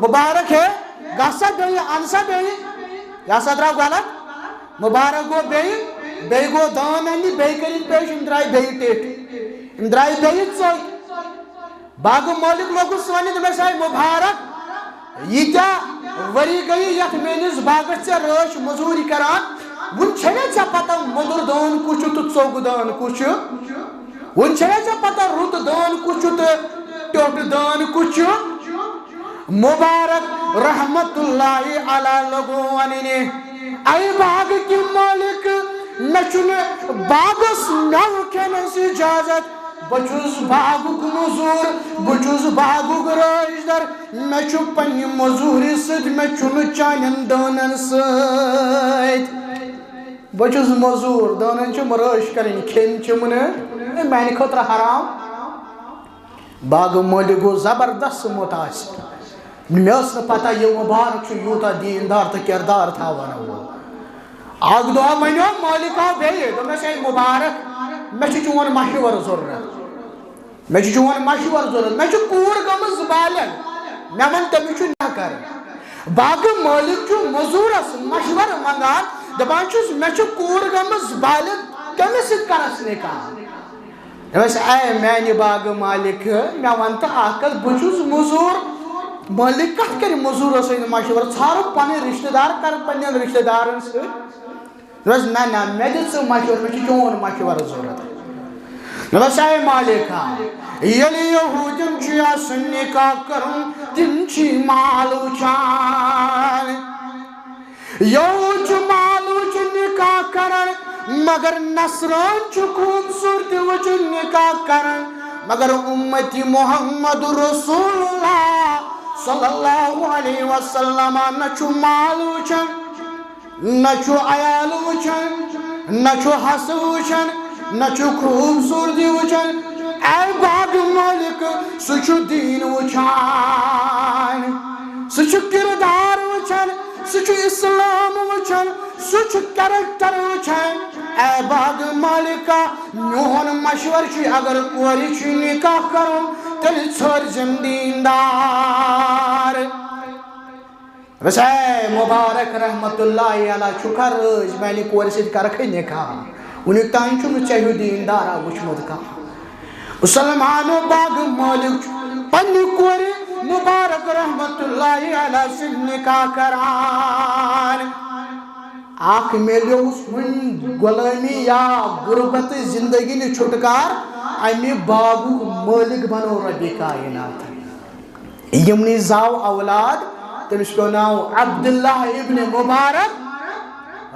مبارک ہے، گژھ سا بیٚیہِ، اَن سا بیٚیہِ۔ یہِ ہسا درٛاو غلط۔ مبارک گوٚو بیٚیہِ، بیٚیہِ گوٚو دٲن اننہِ، بیٚیہِ کٔرِن پیش، یِم درٛاے بیٚیہِ ٹیٚٹھۍ۔ یِم درٛاے بیٚیہِ ژوٚکۍ۔ باغہٕ مٲلِک لوٚگُس وننہِ، دوٚپمس، "ہے مبارک، ییٖتیٛاہ ؤری گٔیہِ یتھ میٲنِس باغس ژےٚ رٲچھ مٔزوٗرۍ کران، وُنہِ چھےٚ نا ژےٚ پتہ مۄدُر دٲن کُس چھُ تہٕ ژوٚگ دٲن کُس چھُ؟ وُنہِ چھےٚ نا ژےٚ پتہ رُت دٲن کُس چھُ تہٕ ٹیوٚٹھ دٲن کُس چھُ؟" مبارک رحمت اللہ علیہ لوٚگُن وننہِ، "اے باغہٕ کہِ مٲلِک، مےٚ چھُنہٕ باغس مٮ۪وٕ کھٮ۪نس اجازت۔ بہٕ چھُس باغُک مٔزوٗر، بہٕ چھُس باغُک رٲچھ در، مےٚ چھُ پننہِ مٔزوٗرِ سۭتۍ، مےٚ چھُنہٕ چانٮ۪ن دٲنن سۭتۍ۔ بہٕ چھُس مٔزوٗر، دٲنن چھِم رٲچھ کرٕنۍ، کھیٚنۍ چھِم نہٕ، اے میانہِ خٲطرٕ حرام۔" باغہٕ مٲلِک گوٚو زبردست متاثر۔ مےٚ ٲس نہٕ پتہ یہِ مبارک چھُ یوٗتاہ دیٖندار تہٕ کردار تھاوَن وول۔ اکھ دۄہ بنیو مٲلِک آو بیٚیہِ، دوٚپنَس، "ہے مبارک، مےٚ چھُ چون مشورٕ ضروٗرت۔ مےٚ چھُ چون مشورٕ ضروٗرت۔ مےٚ چھُ کوٗر گٔمٕژ بالغ۔ مےٚ وَن تٔمِس چھُ نکاح کرُن۔" باغہٕ مٲلِک چھُ مٔزوٗرَس مشورٕ منٛگان، دَپان چھُس، "مےٚ چھُ کوٗر گٔمٕژ بالغ، کٔمِس سۭتۍ کَرَس نِکاح؟ دوٚپمَس، اے میٛانہِ باغہٕ مالِک، مےٚ وَن تہٕ اَکھ کَتھ، بہٕ چھُس مٔزوٗر۔ مٲلِک کَتھ کَرِ مٔزوٗرَس سۭتۍ مَشوَرٕ؟ ژھارو پَنٕنۍ رِشتہٕ دار، کَر پنٛنٮ۪ن رِشتہٕ دارَن سۭتۍ۔ دوٚپمَس، نہ، نہ، مےٚ دِ ژٕ مَشوَرٕ، مےٚ چھُ چون مَشوَرٕ ضوٚرَتھ۔ دوٚپمَس، اے مالِکا، ییٚلہِ یہوٗدٮ۪ن چھُ یَژھُن نِکاح کَرُن، تِم چھِ مال وٕچھان۔ یہوٗد چھُ مال وٕچھُن نِکاح کَران، مگر نصرٲنۍ چھُ خوٗبصوٗرتی وٕچھُن نِکاح کَران، مگر اُمتی محمد رسول اللہ صلی اللہ علیہ وسلم نہ چھُ مال وٕچھان، نہ چھُ عیال وٕچھان، نہ چھُ حسب وٕچھان، نہ چھُ خوٗبصوٗرتی وٕچھان۔ اے باغہٕ مٲلِک، سُہ چھُ دیٖن وٕچھان، سُہ چھُ کِردار وٕچھان، سُہ چھُ اِسلام وٕچھان، سُہ چھُ character وٕچھان۔ اے باغہٕ مٲلِکا، میون مَشوَرٕ چھُ، اگر کورِ چھُ نِکاح کَرُن، تیٚلہِ ژھٲرزٮ۪م دیٖندار۔ دوٚپمَس، اے مُبارک رحمتہ اللہ علیہ، چھُکھا رٲضۍ، میٛانہِ کورِ سۭتۍ کَرَکھٕے نِکاح؟ وٕنیُک تام چھُنہٕ ژےٚ ہیوٗ دیٖندارا وٕچھمُت کانٛہہ۔ مُسلمانو، باغہٕ مٲلِک چھُ پنٛنہِ کورِ مُبارک رحمتہ اللہ علیہ سۭتۍ نِکاح کَران۔ اَکھ میلیوس وۄنۍ غلٲمی یا غُربتٕچ زِندگی نِش چھُٹکار، اَمہِ باغُک مٲلِک بَنوو رۄبِ کائنات۔ یِمنٕے زاو اولاد، تٔمِس پیوٚو ناو عبداللہ ابن مبارک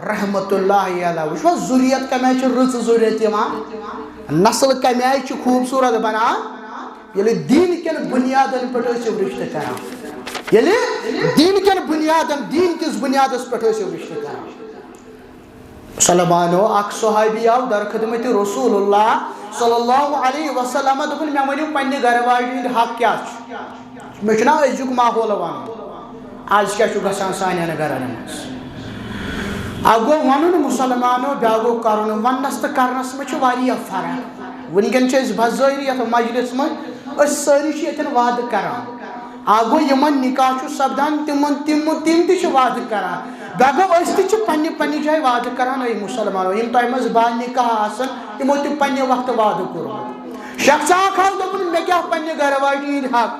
رحمتہ اللہ علیہ۔ وٕچھو، ذُریت کَمہِ آیہِ چھِ رٕژ ذُریت یِوان، نسل کَمہِ آیہِ چھِ خوٗبصوٗرت بَنان، ییٚلہِ دیٖن کٮ۪ن بُنیادَن پٮ۪ٹھ ٲسِو رِشتہٕ کَران، ییٚلہِ دیٖن کٮ۪ن بُنیادَن، دیٖن کِس بُنیادَس پٮ۪ٹھ ٲسِو رِشتہٕ کَران۔ مُسلمانو، اَکھ صحابی آو در خدمت رسول اللہ صلی اللہ علیہ وسلم، دوٚپُن، مےٚ ؤنِو پننہِ گرٕ واجنہِ ہُنٛد حق کیٛاہ چھُ؟ مےٚ چھُنہ أزیُک ماحول وَنُن، آز کیٛاہ چھُ گژھان سانٮ۪ن گرن منٛز؟ اَکھ گوٚو وَنُن مُسلمانو، بیٛاکھ گوٚو کَرُن۔ وَننَس تہٕ کَرنَس منٛز چھِ واریاہ فرق۔ وٕنکٮ۪ن چھِ أسۍ بظٲہِر یَتھ مجلِس منٛز، أسۍ سٲری چھِ ییٚتٮ۪ن وعدٕ کَران۔ اَکھ گوٚو یِمن نِکاح چھُ سپدان، تِمن، تِم، تِم تہِ چھِ وعدٕ کران۔ بیٚیہِ گوٚو أسۍ تہِ چھِ پننہِ پننہِ جایہِ وعدٕ کران، اے مُسلمانو، یِم تۄہہِ منٛز با نِکاح آسن، تِمو تہِ پننہِ وقتہٕ وعدٕ کوٚرمُت۔ شخص اکھ آو، دوٚپُن، مےٚ کیٛاہ پننہِ گرٕ واجنہِ ہِنٛدۍ حق؟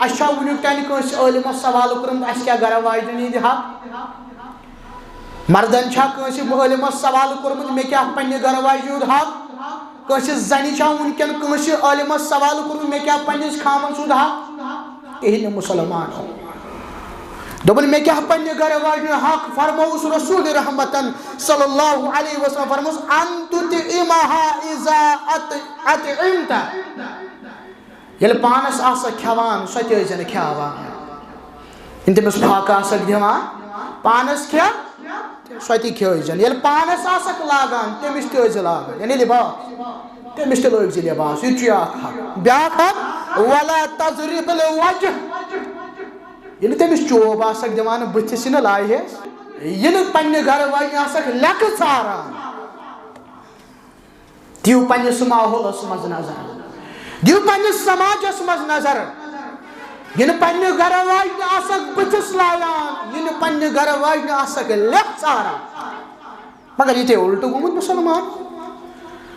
اَسہِ چھا وُنیُک تانۍ کٲنٛسہِ عٲلمس سوال کوٚرمُت، اَسہِ کیٛاہ گرٕ واجنہِ ہِنٛدۍ حق؟ مردن چھا کٲنٛسہِ عٲلمس سوال کوٚرمُت، مےٚ کیٛاہ پننہِ گرٕ واجنہِ ہُنٛد حق؟ کٲنٛسہِ زنہِ چھا وُنکٮ۪ن کٲنٛسہِ عٲلمس سوال کوٚرمُت، مےٚ کیٛاہ پننِس خاوند سُنٛد حق؟ کِہیٖنۍ نہٕ مُسلمان۔ دوٚپُن، مےٚ کیٛاہ پننہِ گرٕ واجنہِ حق؟ فرمووُس رسول رحمتن صلی اللہ علیہ وسلم، فرمووُس، ان تطعمها اذا اط-، اطعمت۔ ییٚلہِ پانس آسکھ کھٮ۪وان، سۄ تہِ ٲسۍ زٮ۪نہٕ کھیاوان۔ ییٚلہِ تٔمِس فاقہٕ آسکھ دِوان، پانس کھٮ۪و، سۄ تہِ کھیٲے زٮ۪نہٕ۔ ییٚلہِ پانس آسکھ لاگان، تٔمِس تہِ ٲسۍ زِ لاگان، یعنی لباس، تٔمِس تہِ لٲگۍ زِ لباس۔ یہِ تہِ چھُ اکھ حق۔ بیٛاکھ حق، ولا تضرب الوجه۔ ییٚلہِ تٔمِس چوب آسکھ دِوان، بٕتھِس یہِ نہٕ لاہِس، یہِ نہٕ پننہِ گرٕ واجنہِ آسکھ لیٚکہٕ ژاران۔ دِیِو پننِس ماحولس منٛز نظر، دِیِو پننِس سماجس منٛز نظر۔ یہِ نہٕ پننہِ گرٕ واجنہِ آسکھ بٕتھِس لاگان، یہِ نہٕ پننہِ گرٕ واجنہِ آسکھ لیٚکھ ژاران۔ مگر ییٚتہِ الٹہٕ گوٚمُت مُسلمان۔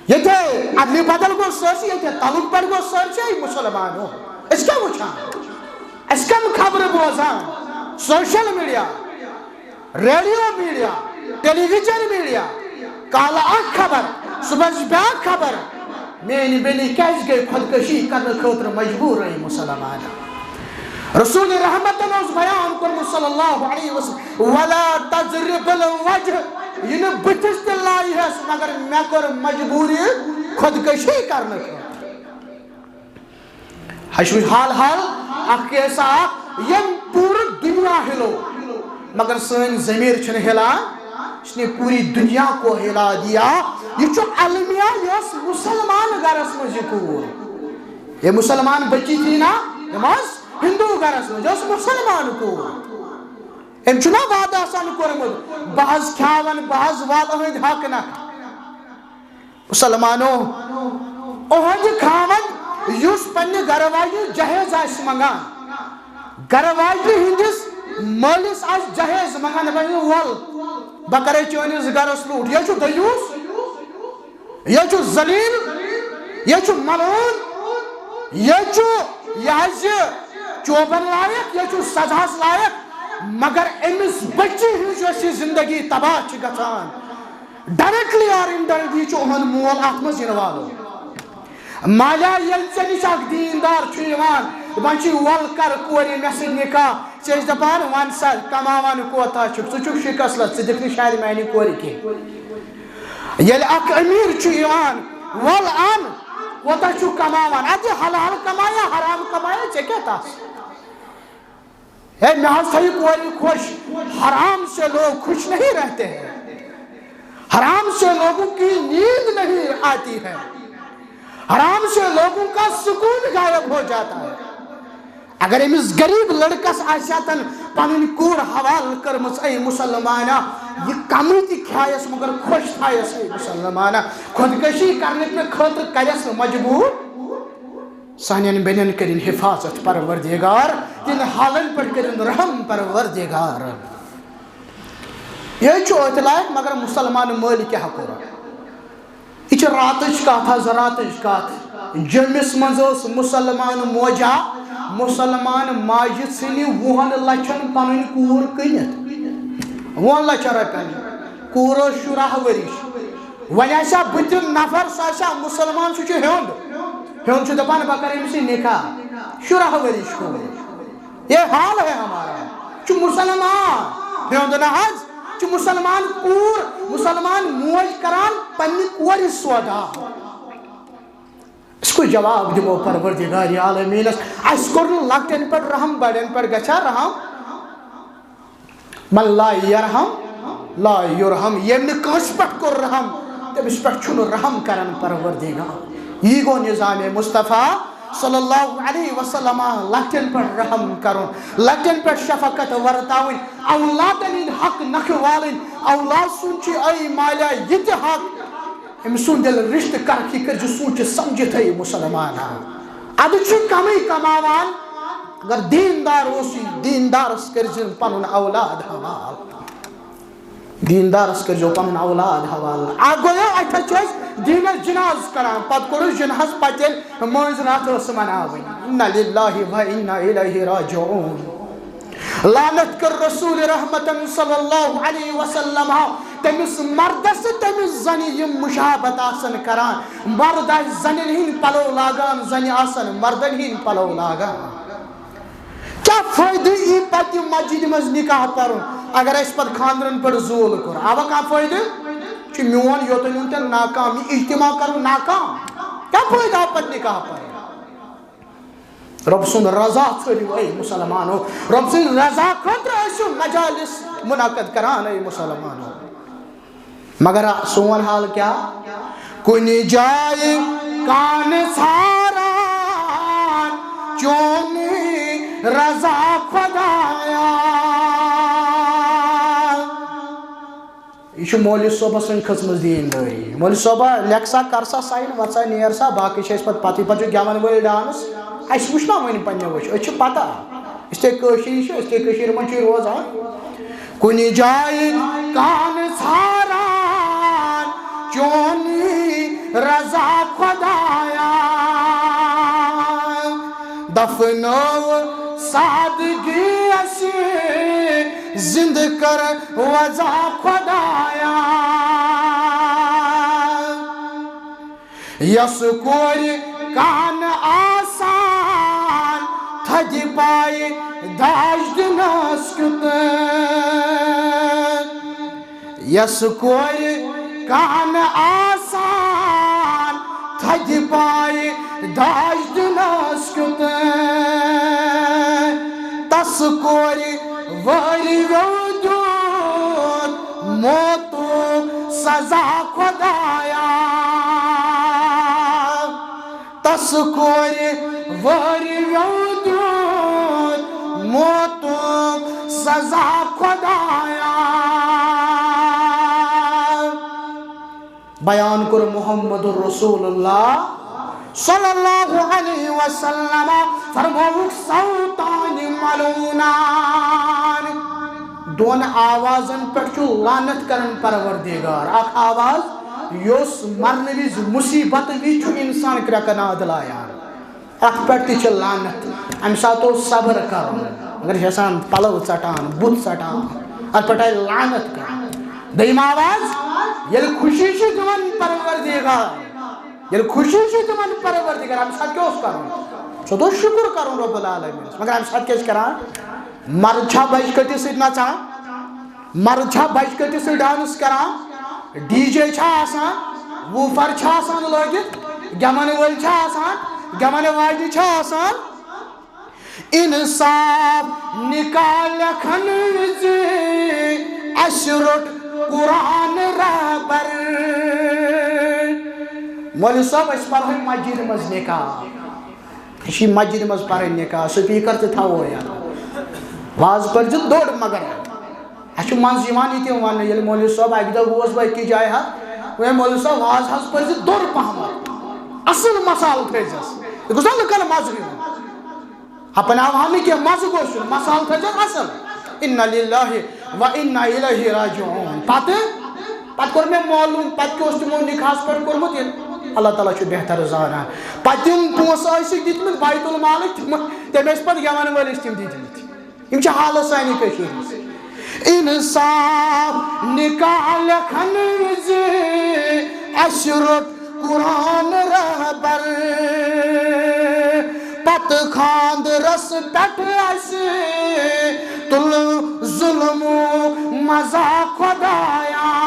ییٚتہِ عدلہِ بدل گوٚو سٲرسٕے، ییٚتہِ تلُک پٮ۪ٹھ گوٚو سٲرسٕے مُسلمانو۔ أسۍ کیٛاہ وٕچھان؟ أسۍ کم خبرٕ بوزان؟ سوشل میڈیا، ریڈیو میڈیا، ٹیلی ویژن میڈیا، کالہٕ اکھ خبر، صبحس بیٛاکھ خبر۔ میٛانہِ بیٚنہِ کیٛازِ گٔے خودکشی کرنہٕ خٲطرٕ مجبوٗر، اے مُسلمان؟ رسول رحمتن اوس بیان کوٚرمُت صلی اللہ علیہ وسلم، ولا تضرب الوجه، یہِ نہٕ بٕتھِس تہِ لایہس، مگر مےٚ کوٚر مجبوٗری خودکشی کرنہٕ خٲطرٕ۔ ہشوٕچ حال حال اکھ کیسا اکھ، یم پورٕ دنیا ہلو، مگر سٲنۍ ضمیر چھنہٕ ہلان، اس نے پوری دنیا کو ہلا دیا۔ یہ چھُ المیہ، یۄس مسلمان گرس منٛز یہِ کوٗر، یہ مسلمان بچی تھی نا، یم ٲس ہندو گرس منٛز، یۄس مسلمان کوٗر۔ أمۍ چھُنہ وعدٕ آسان کوٚرمُت، بہٕ حظ کھیاون، بہٕ حظ والہٕ أہنٛدۍ حق نہ۔ مسلمانو، اُہنٛدِ خاوند یُس پننہِ گرٕ واجنہِ جہیز آسہِ منٛگان، گرٕ واجنہِ ہٕنٛدِس مٲلِس آسہِ جہیز منٛگان، دپان، "وَل، بہٕ کرے چٲنِس گرس لوٗٹھ۔" یہِ چھُ دیوٗس؟ یہِ چھُ ذلیل، یہِ چھُ ملعون، یہِ چھُ، یہِ حظ یہِ چوبن لایق، یہِ چھُ سزاہس لایق۔ مگر أمِس بچی ہٕنٛز یۄس یہِ زندگی تباہ چھِ گژھان، directly or indirectly چھُ یِہُنٛد مول اتھ منٛز یِنہٕ والُن۔ مالیٰ، ییٚلہِ ژےٚ نِش اکھ دیٖندار چھُ یِوان، دپان چھُے، "ول کر کورِ مےٚ سۭتۍ نکاح"، ژےٚ چھِ دپان، "وَن سا، کماوان کوتاہ چھُکھ؟ ژٕ چھُکھ شکست لد، ژٕ دِکھ نہٕ شاید میانہِ کورِ کینٛہہ۔" ییٚلہِ اکھ امیر چھُ یِوان، "ول ان، کوتاہ چھُکھ کماوان؟" اَدٕ حلال کمایا، حرام کمایا، ژےٚ کیٛاہ تس؟ ہے، مےٚ حظ تھٲیِو کورِ خۄش۔ حرام سے لوگ خوش نہیں رہتے ہیں، حرام سے لوگوں کی نیند نہیں آتی ہے، حرام سے لوگوں کا سکون غائب ہو جاتا ہے۔ اگر أمِس غریب لڑکس آسہِ ہا تن پنٕنۍ کوٗر حوالہٕ کٔرمٕژ، اے مسلمانہ، یہِ کمٕے تہِ کھیایس مگر خۄش تھایس، اے مسلمانہ، خودکشی کرنہٕ خٲطرٕ کرٮ۪س نہٕ مجبوٗر۔ سانٮ۪ن بیٚنٮ۪ن کٔرِن حفاظت پروردگار، تِہنٛدٮ۪ن حالن پٮ۪ٹھ کٔرِن رحم پروردگار۔ یہِ چھُ أتھۍ لایق، مگر مسلمان مٲلۍ کیٛاہ کوٚر؟ یہِ چھِ راتٕچ کتھ حظ، راتٕچ کتھ۔ جیٚمِس منٛز ٲس مسلمان موجا، مسلمان ماجہِ ژھٕنہِ وُہن لچھن پنٕنۍ کوٗر کٕنِتھ۔ وُہن لچھن رۄپین۔ کوٗر ٲس شُراہ ؤرِش۔ وۄنۍ آسہِ ہا بٕتھِ نفر، سُہ آسہِ ہا مسلمان، سُہ چھُ ہیوٚنٛد۔ ہیوٚنٛد چھُ دپان، "بہٕ کرٕ أمِس سۭتۍ نکاح۔" شُراہ ؤرِش کوٗر۔ یہ حال ہے ہمارا۔ چھُ مسلمان، ہیوٚنٛد نہ حظ۔ چھُ مسلمان کوٗر، مسلمان موج کران پننہِ کورِ سودا۔ أسۍ کُس جواب دِمو پروردگار عالمیٖنس؟ اَسہِ کوٚر نہٕ لۄکٹٮ۪ن پٮ۪ٹھ رحم، بڑٮ۪ن پٮ۪ٹھ گژھِ ہا رحم؟ من لا یرحم لا یرحم، ییٚمۍ نہٕ کٲنٛسہِ پٮ۪ٹھ کوٚر رحم، تٔمِس پٮ۪ٹھ چھُنہٕ رحم کران پروردگار۔ یی گوٚو نظام مصطفیٰ صلی اللہ علیہ وسلم، لۄکٹٮ۪ن پٮ۪ٹھ رحم کرُن، لۄکٹٮ۪ن پٮ۪ٹھ شفقت ورتاوٕنۍ، اولادن ہٕنٛدۍ حق نکھٕ والٕنۍ۔ اولاد سُنٛد چھُ، اے مالیٰ، یہِ تہِ حق، أمۍ سُنٛد دِل رشتہٕ کرکھی کٔرۍ زِ سوٗنٛچِتھ سمجھِتھ، اے مسلمان۔ ادٕ چھُ کمٕے کماوان، اگر دیندار اوس، یہِ دیندارس کٔرۍ زِ پنُن اولاد حوالہٕ۔ دیندارس کٔرۍزیو پنُن اولاد حوالہٕ۔ اکھ گوٚو، اتہِ چھِ أسۍ دیٖنس جناز کران، پتہٕ کوٚرُس جناز، پتہٕ ییٚلہِ مٲنٛزِ راتھ ٲس مناوٕنۍ۔ انا للہ و انا الیہ راجعون۔ لعنت کٔر رسول رحمتن صلی اللہ علیہ وسلم تٔمِس مردس تہٕ تٔمِس زنہِ، یِم مشابہت آسن کران۔ مرد آسہِ زنٮ۪ن ہٕنٛدۍ پلو لاگان، زنہِ آسن مردن ہٕنٛدۍ پلو لاگان۔ کیٛاہ فٲیدٕ یی پتہٕ یہِ مسجدِ منٛز نکاح پرُن، اگر اَسہِ پتہٕ خانٛدرن پٮ۪ٹھ زوٗل کوٚر؟ آوا کانٛہہ فٲیدٕ؟ چھُ میون یوتن یُن تہِ ناکام، یہِ اجتماع کرُن ناکام۔ کیٛاہ فٲیدٕ آو پتہٕ نکاح پرُن؟ رۄب سُنٛد رضا ژھٲنٛڈِو، اے مسلمانو، رۄب سٕنٛدِ رضا خٲطرٕ ٲسِو مجالس منعقد کران، اے مسلمانو۔ مگر سون حال کیٛاہ؟ کُنہِ جایہِ کانہٕ ژھاران، چونُے رضا خۄدایا۔ یہِ چھُ مولوی صٲبس سۭتۍ کھٔژمٕژ دیٖندٲری۔ مولوی صٲبا، لیکھ سا، کر سا sign، وَتھ سا، نیر سا، باقٕے چھِ اَسہِ پتہٕ پتہٕ۔ پتہٕ چھُ گٮ۪وَن وٲلۍ dance۔ اَسہِ وٕچھ نا وۄنۍ پنٛنٮ۪و أچھو، أسۍ چھِ پتہ۔ أسۍ تہِ کٲشِرۍ چھِ، أسۍ تہِ کٔشیٖرِ منٛز چھِ روزان۔ کُنہِ جایہِ کانہٕ ژھاران، چونُے رضا خۄدایا۔ دفنٲو سادگی اَسہِ، زِندٕ کر وضع خۄدایا۔ یۄس کورِ کانہٕ آسان، تھدِ پایہِ داج دِنس کیُت۔ یۄس کورِ کانہٕ آسان، تھدِ پایہِ داج دِنس کیُت۔ تس کورِ وٲرِو دیُت موتُک سزا خۄدایا۔ تس کورِ وٲرِو دیُت موتُک سزا خۄدایا۔ بیان کوٚر محمد رسول اللہ صلی اللہ علیہ وسلم، فرمووُکھ، صوتان ملعونان۔ دۄن آوازن پٮ۪ٹھ چھُ لعنت کران پروردگار۔ اکھ آواز یُس مرنہٕ وِزِ، مُصیٖبتہٕ وِزِ چھُ اِنسان کرٛٮ۪کہٕ ناد لایان۔ اَتھ پٮ۪ٹھ تہِ چھِ لعنت۔ اَمہِ ساتہٕ اوس صبر کَرُن، مگر چھِ آسان پَلو ژَٹان، بُتھ ژَٹان، اَتھ پٮ۪ٹھ آیہِ لعنت کَرُن۔ دوٚیِم آواز، ییٚلہِ خوشی چھِ دِوان پروردگار، ییٚلہِ خوشی چھِ دِوان پروردگار، اَمہِ ساتہٕ کیٛاہ اوس کَرُن؟ سُہ اوس شُکُر کَرُن رب العالمینَس، مگر اَمہِ ساتہٕ کیٛاہ چھِ کَران؟ مرد چھا بَجہِ کٔٹِس سۭتۍ نَژان؟ مرد چھا بَجہِ کٔٹِس سۭتۍ ڈانس کران؟ ڈی جے چھا آسان؟ ووٗفر چھا آسان لٲگِتھ؟ گٮ۪ون وٲلۍ چھا آسان؟ گٮ۪ون واجنہِ چھا آسان؟ انصاف نکاح لیکھن وِزِ اَسہِ روٚٹ قرآن رہبر۔ مولوی صٲب، أسۍ پرہوے مسجد منٛز نکاح۔ یہِ چھِ مسجد منٛز پرٕنۍ نکاح، سپیکر تہِ تھاوو یَلہٕ۔ واز پٔرۍزِ دوٚر، مگر اَسہِ چھُ منٛزٕ یِوان یہِ تہِ وَننہٕ، ییٚلہِ مولوی صٲب اَکہِ دۄہ گوس بہٕ أکِس جایہِ ہا، وۄنۍ مولوی صٲب، واز حظ پٔرۍزِ دوٚر پہمتھ، اَصٕل مسالہٕ تھٲیزٮ۪س، یہِ گوٚژھ نا لُکن مَزٕ یُن۔ اپناوہا نہٕ کینٛہہ، مَزٕ گوٚژھ یُن، مسالہٕ تھٲیزٮ۪س اَصٕل۔ انا للہ و انا الیہ راجعون۔ پتہٕ، پتہٕ کوٚر مےٚ معلوم، پتہٕ کیٛاہ اوس تِمو نکاحس پٮ۪ٹھ کوٚرمُت، یہِ اللہ تعالیٰ چھُ بہتر زانان۔ پتہٕ تِم پونٛسہٕ ٲسِکھ دِتمٕتۍ بیت المالٕکۍ، تِم، تٔمۍ ٲسۍ پتہٕ گٮ۪ون وٲلِس تِم دِتمٕتۍ۔ یِم چھِ حالہٕ سانہِ کٔشیٖرِ منٛز۔ انصاف نکاح لیکھن وِزِ اَسہِ روٚٹ قرآن رہبر، پتہٕ خاندرس پٮ۪ٹھ اَسہِ تُل ظلم مزاق خدایا۔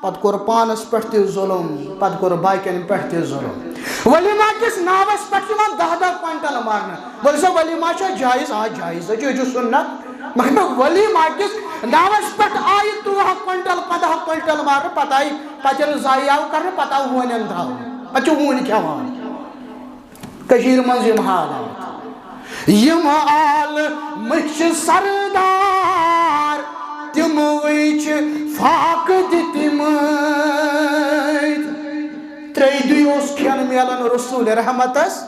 پتہٕ کوٚر پانس پٮ۪ٹھ تہِ ظلم، پتہٕ کوٚر باقین پٮ۪ٹھ تہِ ظلم۔ ولیمہ کِس ناوس پٮ۪ٹھ چھِ یِوان دَہ دَہ کوینٹل مارنہٕ۔ وۄنۍ سا ولیمہ چھا جایز؟ آ، جایز حظ چھُ، یہِ چھُ سُنت۔ مگر ولیمہ کِس ناوس پٮ۪ٹھ آیہِ تُرٛواہ کوینٹل، پنٛداہ کوینٹل مارنہٕ، پتہٕ آیہِ، پتہٕ ییٚلہِ ضایع آو کرنہٕ، پتہٕ آو ہوٗنٮ۪ن تھاونہٕ، پتہٕ چھِ ہوٗنۍ کھٮ۪وان۔ کٔشیٖرِ منٛز یِم حالات، یِم عالمٕکۍ چھِ سردار، تِموٕے چھِ فاقہٕ دِتمٕتۍ۔ ترٛیٚیہِ دُہۍ اوس کھٮ۪ن میلان رسول رحمتس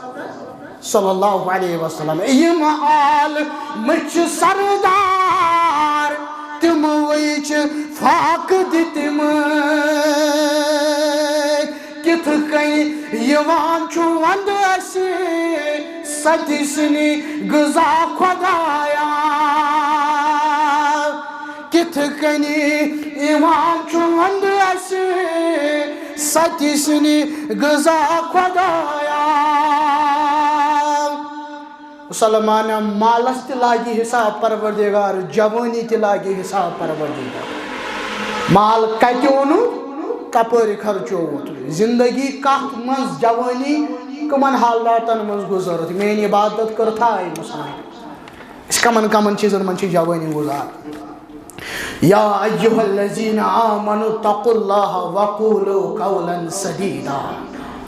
صلی اللہ علیہ وسلم۔ یِم عالمٕکۍ چھِ سردار، تِموٕے چھِ فاقہٕ دِتمٕتۍ۔ کِتھ کٔنۍ یِوان چھُ وَندٕ اَسہِ سَتہِ سِنہِ غذا خۄدایا؟ کِتھ کٔنۍ یِوان چھُ وَندٕ اَسہِ سَتہِ سِنہِ غذا خۄدایا؟ مسلمانہ، مالس تہِ لاگہِ حساب پروردگار، جوانی تہِ لاگہِ حساب پروردگار۔ مال کتہِ اوٚنُتھ، کپٲرۍ خرچووُتھ، زندگی کتھ منٛز، جوانی کمن حالاتن منٛز گُزٲرٕتھ، میٲنۍ عبادت کٔرتھا آیہِ مسلمان؟ أسۍ کمن کمن چیٖزن منٛز چھِ جوانی گُزاران؟ یا ایھا الذین آمنوا اتقوا اللہ وقولوا قولا سدیدا۔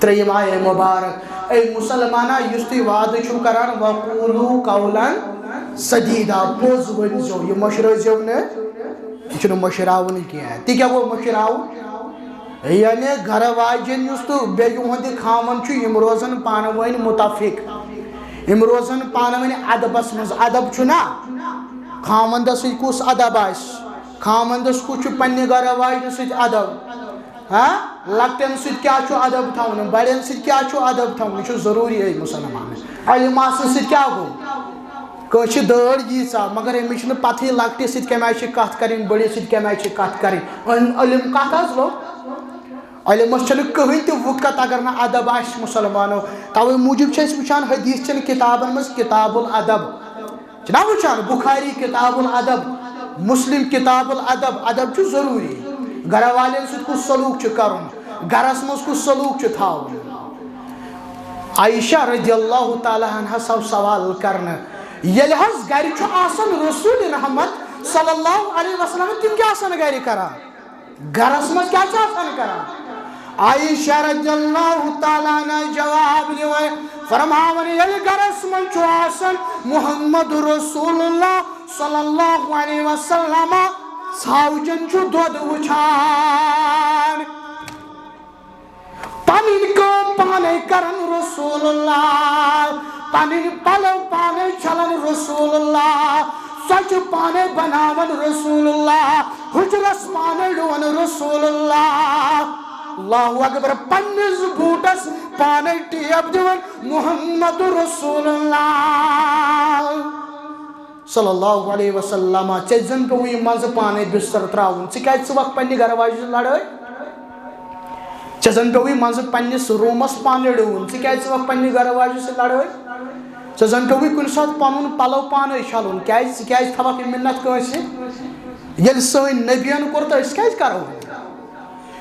ترٛیٚیِم آیے مبارک، اے مسلمانہ، یُس تُہۍ وعدٕ چھِو کران، وقولوا قولا سدیدا، پوٚز ؤنۍزیو، یہِ مٔشرٲوزیو نہٕ، یہِ چھُنہٕ مٔشراوُن کینٛہہ۔ تہِ کیٛاہ گوٚو مٔشراوُن؟ یعنی گرٕ واجٮ۪ن یُس تہٕ بیٚیہِ یِہُنٛد خاوند چھُ، یِم روزن پانہٕ ؤنۍ متفق، یِم روزن پانہٕ ؤنۍ ادبس منٛز۔ ادب چھُ نا، خاوندس سۭتۍ کُس ادب آسہِ؟ خاوندس کُس چھُ پننہِ گرٕ واجنہِ سۭتۍ ادب؟ ہاں، لۄکٹٮ۪ن سۭتۍ کیٛاہ چھُ ادب تھاوُن؟ بڑٮ۪ن سۭتۍ کیٛاہ چھُ ادب تھاوُن؟ یہِ چھُ ضروٗری أکۍ مسلمانس۔ علم آسنہٕ سۭتۍ کیٛاہ گوٚو؟ کٲنٛسہِ چھِ دٲڑ ییٖژاہ، مگر أمِس چھُنہٕ پتہٕے لۄکٹِس سۭتۍ کَمہِ آیہِ چھِ کَتھ کَرٕنۍ، بٔڑِس سۭتۍ کَمہِ آیہِ چھِ کَتھ کَرٕنۍ۔ علم، علم کَتھ حظ لوٚگ؟ علمَس چھَنہٕ کٕہٕنۍ تہِ وُکَت اگر نہٕ ادب آسہِ مُسلمانو۔ تَوَے موٗجوٗب چھِ أسۍ وٕچھان حدیٖث چٮ۪ن کِتابَن منٛز کِتاب الادب۔ چھِ نا وٕچھان؟ بُخاری کِتاب الادب، مُسلِم کِتاب الادب۔ ادب چھُ ضروٗری۔ گَرٕ والٮ۪ن سۭتۍ کُس سلوٗک چھُ کَرُن، گَرَس منٛز کُس سلوٗک چھُ تھاوُن۔ عائشہ رضی اللہ تعالیٰ عنہَس آو سوال کرنہٕ، ییٚلہِ حظ گرِ چھُ آسان رسول رحمت صلی اللہ علیہ وسلم، تِم کیٛاہ آسان گرِ کران؟ گرس منٛز کیٛاہ چھِ آسان کران؟ عائشہ رضی اللہ تعالیٰ عنہَ جواب دِوان، فرماوان، ییٚلہِ گرس منٛز چھُ آسان محمد رسول اللہ صلی اللہ علیہ وسلم، ژھاوجن چھُ دۄد وٕچھان۔ پنٕنۍ کٲم پانے کران رسول اللہ، پنٕنۍ پلو پانے چھلان رسول اللہ، ژۄچہِ پانے بناوان رسول اللہ، حجرس پانے ڈوان رسول اللہ۔ اللہ اکبر، پننس بوٹس پانے ٹیپ دِوان محمد رسول اللہ صلی اللہ علیہ وسلم۔ ژےٚ زن پیوٚوُے منٛزٕ پانے بستر تراوُن، ژٕ کیازِ ژٕ وکھ پننہِ گرٕ واجہِ سۭتۍ لڑٲے؟ ژےٚ زن پیوٚوُے منٛزٕ پننِس روٗمس پانے ڈوُن، ژٕ کیازِ ژٕ وکھ پننہِ گرٕ واجہِ سۭتۍ لڑٲے؟ ژےٚ زن پیوٚوُے کُنہِ ساتہٕ پنُن پلو پانے چھلُن، کیازِ ژٕ کیازِ تھاوکھ یہِ مِنت کٲنٛسہِ؟ ییٚلہِ سٲنۍ نبین کوٚر تہٕ أسۍ کیازِ کرو؟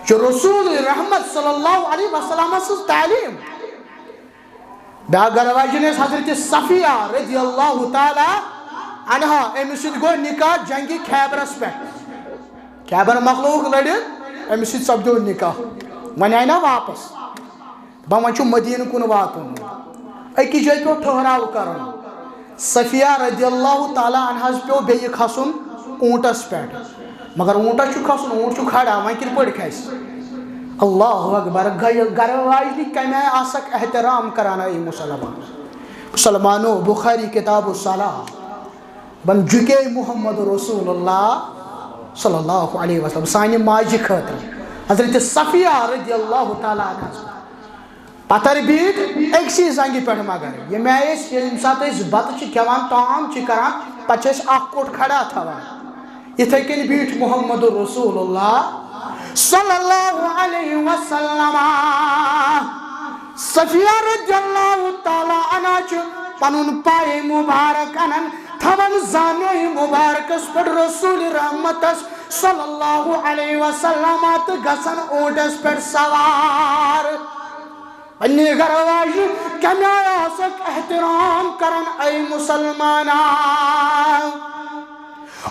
چھُ رسول رحمت صلی اللہ علیہ وسلم سٕنٛز تعلیٖم۔ بیاکھ گرٕ واجٮ۪ن ٲس حضرت صفیہ رضی اللہ تعالیٰ عنہا، أمِس سۭتۍ گوٚو نکاح جنگِ خیبرس پٮ۪ٹھ۔ خیبر مۄکلووُکھ لٔڑِتھ، أمِس سۭتۍ سپدیو نکاح۔ وۄنۍ آیہِ نا واپس، دپان وۄنۍ چھُ مدیٖنہٕ کُن واتُن، أکِس جایہِ پیوٚو ٹھہراو کرُن۔ صفیہ رضی اللہ تعالیٰ عنہس پیوٚو بیٚیہِ کھسُن اوٗنٹس پٮ۪ٹھ، مگر اوٗنٹس چھُ کھسُن، اوٗنٹ چھُ کھڑا، وۄنۍ کِتھ پٲٹھۍ کھسہِ؟ اللہ اکبر، گٔیہِ گرٕ واجنہِ کمہِ آیہِ آسکھ احترام کران، اے مسلمان؟ مسلمانو، بخاری کتاب الصلاح، دپان جُکے محمد رسول اللہ صلی اللہ علیہ وسلم سانہِ ماجہِ خٲطرٕ، حضرت صفیہ رضی اللہ تعالیٰ عنہس۔ پتھر بیٖٹھ أکسٕے زنٛگہِ پٮ۪ٹھ، مگر ییٚمہِ آیہِ أسۍ، ییٚمہِ ساتہٕ أسۍ بتہٕ چھِ کھٮ۪وان، طعام چھِ کران، پتہٕ چھِ أسۍ اکھ کوٚٹ کھڑا تھاوان، یِتھے کٔنۍ بیٖٹھ محمد رسول اللہ صلی اللہ علیہ وسلم۔ صفیہ رضی اللہ تعالیٰ عنہا چھِ پنُن پایہِ مبارک انان، تھاوان زانوے مبارکس پٮ۪ٹھ رسول رحمتس صلی اللہ علیہ وسلم تہٕ گژھان اوٗنٹس پٮ۪ٹھ سوار۔ پننہِ گرٕ واجہِ کمہِ آیہِ آسکھ احترام کران، اے مسلمانان؟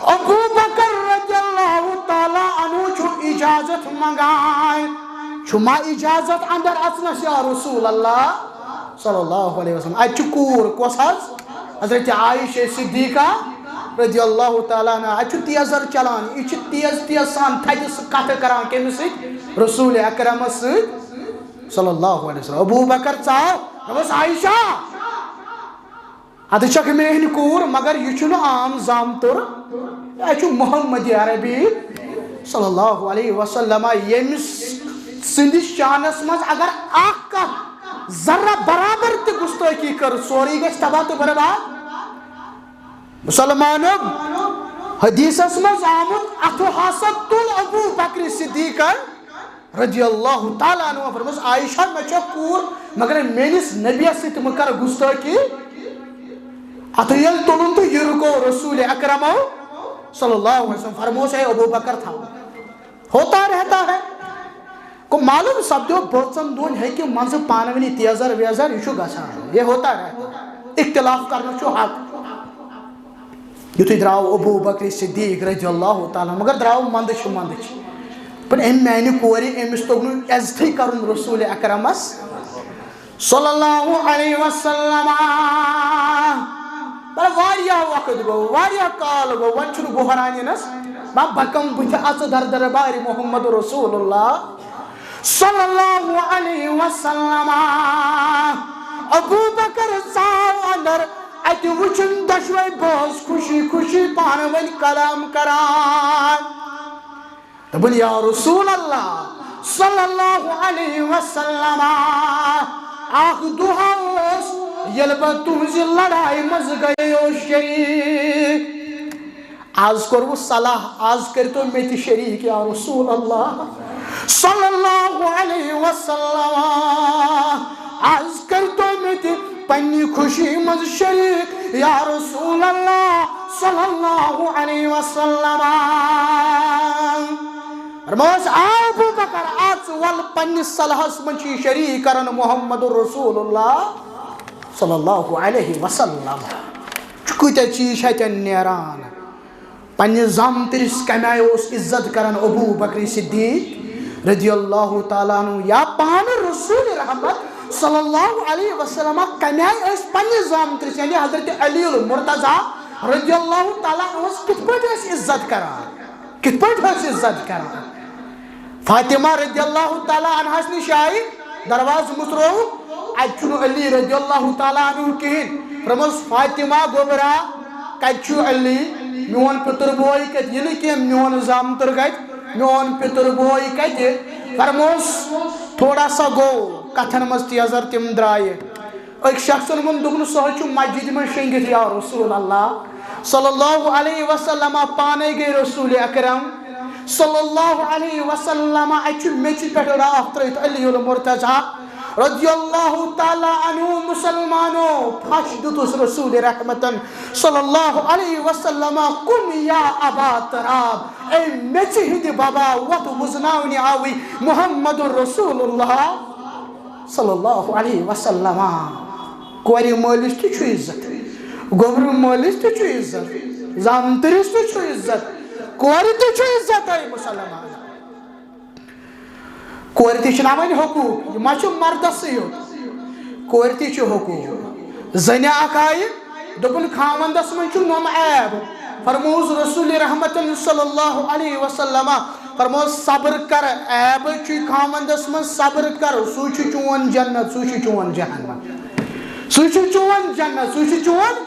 ابو بکر رضی اللہ تعالیٰ عنہ چھُ اجازت منگان، چھُ ما اجازت اندر اژنس یا رسول اللہ صلی اللہ علیہ وسلم؟ اتہِ چھِ کوٗر، کۄس حظ؟ حضرت عائشہ صدیقہ رضی اللہ تعالیٰ عنہا۔ اتہِ چھُ تیزر چلان، یہِ چھِ تیز تیز سان تھدِ سۭتۍ کتھٕ کران، کٔمِس سۭتۍ؟ رسول اکرمس سۭتۍ صلی اللہ علیہ وسلم۔ ابو بکر ژاو، دوٚپُس، عائشہ، ادٕ چھکھ میٲنۍ کوٗر، مگر یہِ چھُنہٕ عام زامتُر، یہِ چھُ محمد عربی صلی اللہ علیہ وسلم، ییٚمِس سٕنٛدِس شانس منٛز اگر اکھ کتھ ذرہ برابر تہِ گستٲخی کٔر، سورُے گژھِ تباہ تہٕ برباد۔ مسلمانو، حدیثس منٛز آمُت، اتھٕ ہسا تُل ابو بکر صدیقن رضی اللہ تعالیٰ عنہ، فرموس، عائشہ، مےٚ چھےٚ کوٗر، مگر میٲنِس نبیَس سۭتۍ مہٕ کر گستٲخی۔ اتھٕ ییٚلہِ تُلُن تہٕ یہِ رُکو رسول اکرمو صلی اللہ علیہ وسلم، فرموس، اے ابو بکر، تھاو، ہوتا رہتا ہے۔ کو معلوم سپدیو، بٲژن دۄن ہیٚکہِ منٛزٕ پانہٕ ؤنی تیزر ویزر، یہِ چھُ گژھان، یہ ہوتا رہتا ہے، اختلاف کرنا چھُ حق۔ یُتھُے درٛاو ابو بکر صدیق رضی اللہ تعالیٰ عنہ، مگر درٛاو منٛدٕچھ منٛدٕچھ۔ پر أمۍ میانہِ کورِ، أمِس توٚگ نہٕ عزتھٕے کرُن رسول اکرمس صلی اللہ علیہ وسلم۔ پر واریاہ وقت گوٚو، واریاہ کال گوٚو، وۄنۍ چھُنہٕ بۄہران یِنس۔ بہٕ بکم بٕتھِ اژٕ در دربارِ محمد رسول اللہ صلی اللہ علیہ وسلم۔ ابو بکر ژاو اندر، اتہِ وٕچھُن دۄشوے بٲژ خوشی خوشی پانہٕ ؤنۍ کلام کران۔ دوٚپُن، یا رسول اللہ صلی اللہ علیہ وسلم، اکھ دۄہ اوس ییٚلہِ بہٕ تُہنزِ لڑایہِ منٛز گٔیوس شریک۔ از کوٚروٕ صلاح، از کٔرۍتو مےٚ تہِ شریٖک یا رسول اللہ صلی اللہ علیہ وسلم۔ از کٔرۍتو مےٚ تہِ پننہِ خوشی منٛز شریٖک یا رسول اللہ صلی اللہ علیہ وسلم۔ فرموس، آ ابو بکر، اژ ول پننِس صلاحس منٛز چھی شریٖک کران محمد رسول اللہ صلی اللہ علیہ وسلم۔ چھُ کۭتیاہ چیٖز چھِ اتٮ۪ن نیران۔ پننہِ زامتٕرِس کمہِ آیہِ اوس عزت کران ابو بکر صدیق رضی اللہ تعالیٰ عنہ، یا پانہٕ رسول رحمت صلی اللہ علیہ وسلم کمہِ آیہِ ٲسۍ پننہِ زامتٕرِس، یعنی حضرت علی المرتضی رضی اللہ تعالیٰ عنہس کِتھ پٲٹھۍ ٲسۍ عزت کران، کِتھ پٲٹھۍ ٲسۍ عزت کران۔ فاطمہ رضی اللہ تعالیٰ عنہس نِش آیہِ، دروازٕ مُژرووُکھ، اتہِ چھُنہٕ علی رضی اللہ تعالیٰ عنہ کِہیٖنۍ۔ فرموس، فاطمہ گوٚبرا، کتہِ چھُ علی؟ میون پِتُر بوے کَتہِ یِنہٕ کینٛہہ، میون زامتُر کَتہِ، میون پِتُر بوے کَتہِ؟ فرموس، تھوڑا سا گوٚو کَتھَن منٛز تیزر، تِم درٛایہِ۔ أکۍ شخصن ووٚن، دوٚپُن، سُہ حظ چھُ مسجدِ منٛز شۄنٛگِتھ، یا رسول اللہ صلی اللہ علیہ وسلم۔ پانے گٔے رسول اکرم صلی اللہ علیہ وسلم، اَتہِ چھُ میٚژِ پٮ۪ٹھ راکھ ترٲوِتھ علی المرتضی رضی اللہ تعالیٰ عنہ۔ مسلمانو، پھش دیُتُس رسول رحمتن صلی اللہ علیہ وسلم، قم یا ابا تراب، اے میٚژِ ہٕنٛدِ بابا، وۄتھ، وُزناونہِ آوٕے محمد رسول اللہ صلی اللہ علیہ وسلم۔ کورِ مٲلِس تہِ چھُ عزت، گوٚبرِ مٲلِس تہِ چھُ عزت، زامتٕرِس تہِ چھُ عزت، کورِ تہِ چھُ عزت۔ اے مسلمان، کورِ تہِ چھِنہ وۄنۍ حقوٗق، یہِ ما چھُ مردسٕے یوت، کورِ تہِ چھُ حقوٗق۔ زَنہِ اکھ آیہِ، دوٚپُن، خاوندس منٛز چھُ نوٚم عیب۔ فرمووُس رسول رحمتن صلی اللہ علیہ وسلم، فرمووُس، صبر کر، عیب چھُے خاوندس منٛز، صبر کر، سُے چھُ چون جنت، سُے چھُ چون جہنم، سُے چھُ چون جنت، سُے چھُ چون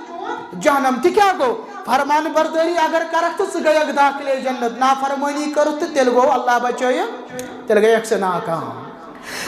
جہنم۔ تہِ کیٛاہ گوٚو؟ فرمان بردٲری اگر کرکھ تہٕ ژٕ گٔیَکھ داخلے جنت، نافرمٲنی کٔرٕتھ تہٕ تیٚلہِ گوٚو، اللہ بچٲیِن، تیٚلہِ گٔیَکھ ژٕ ناکام۔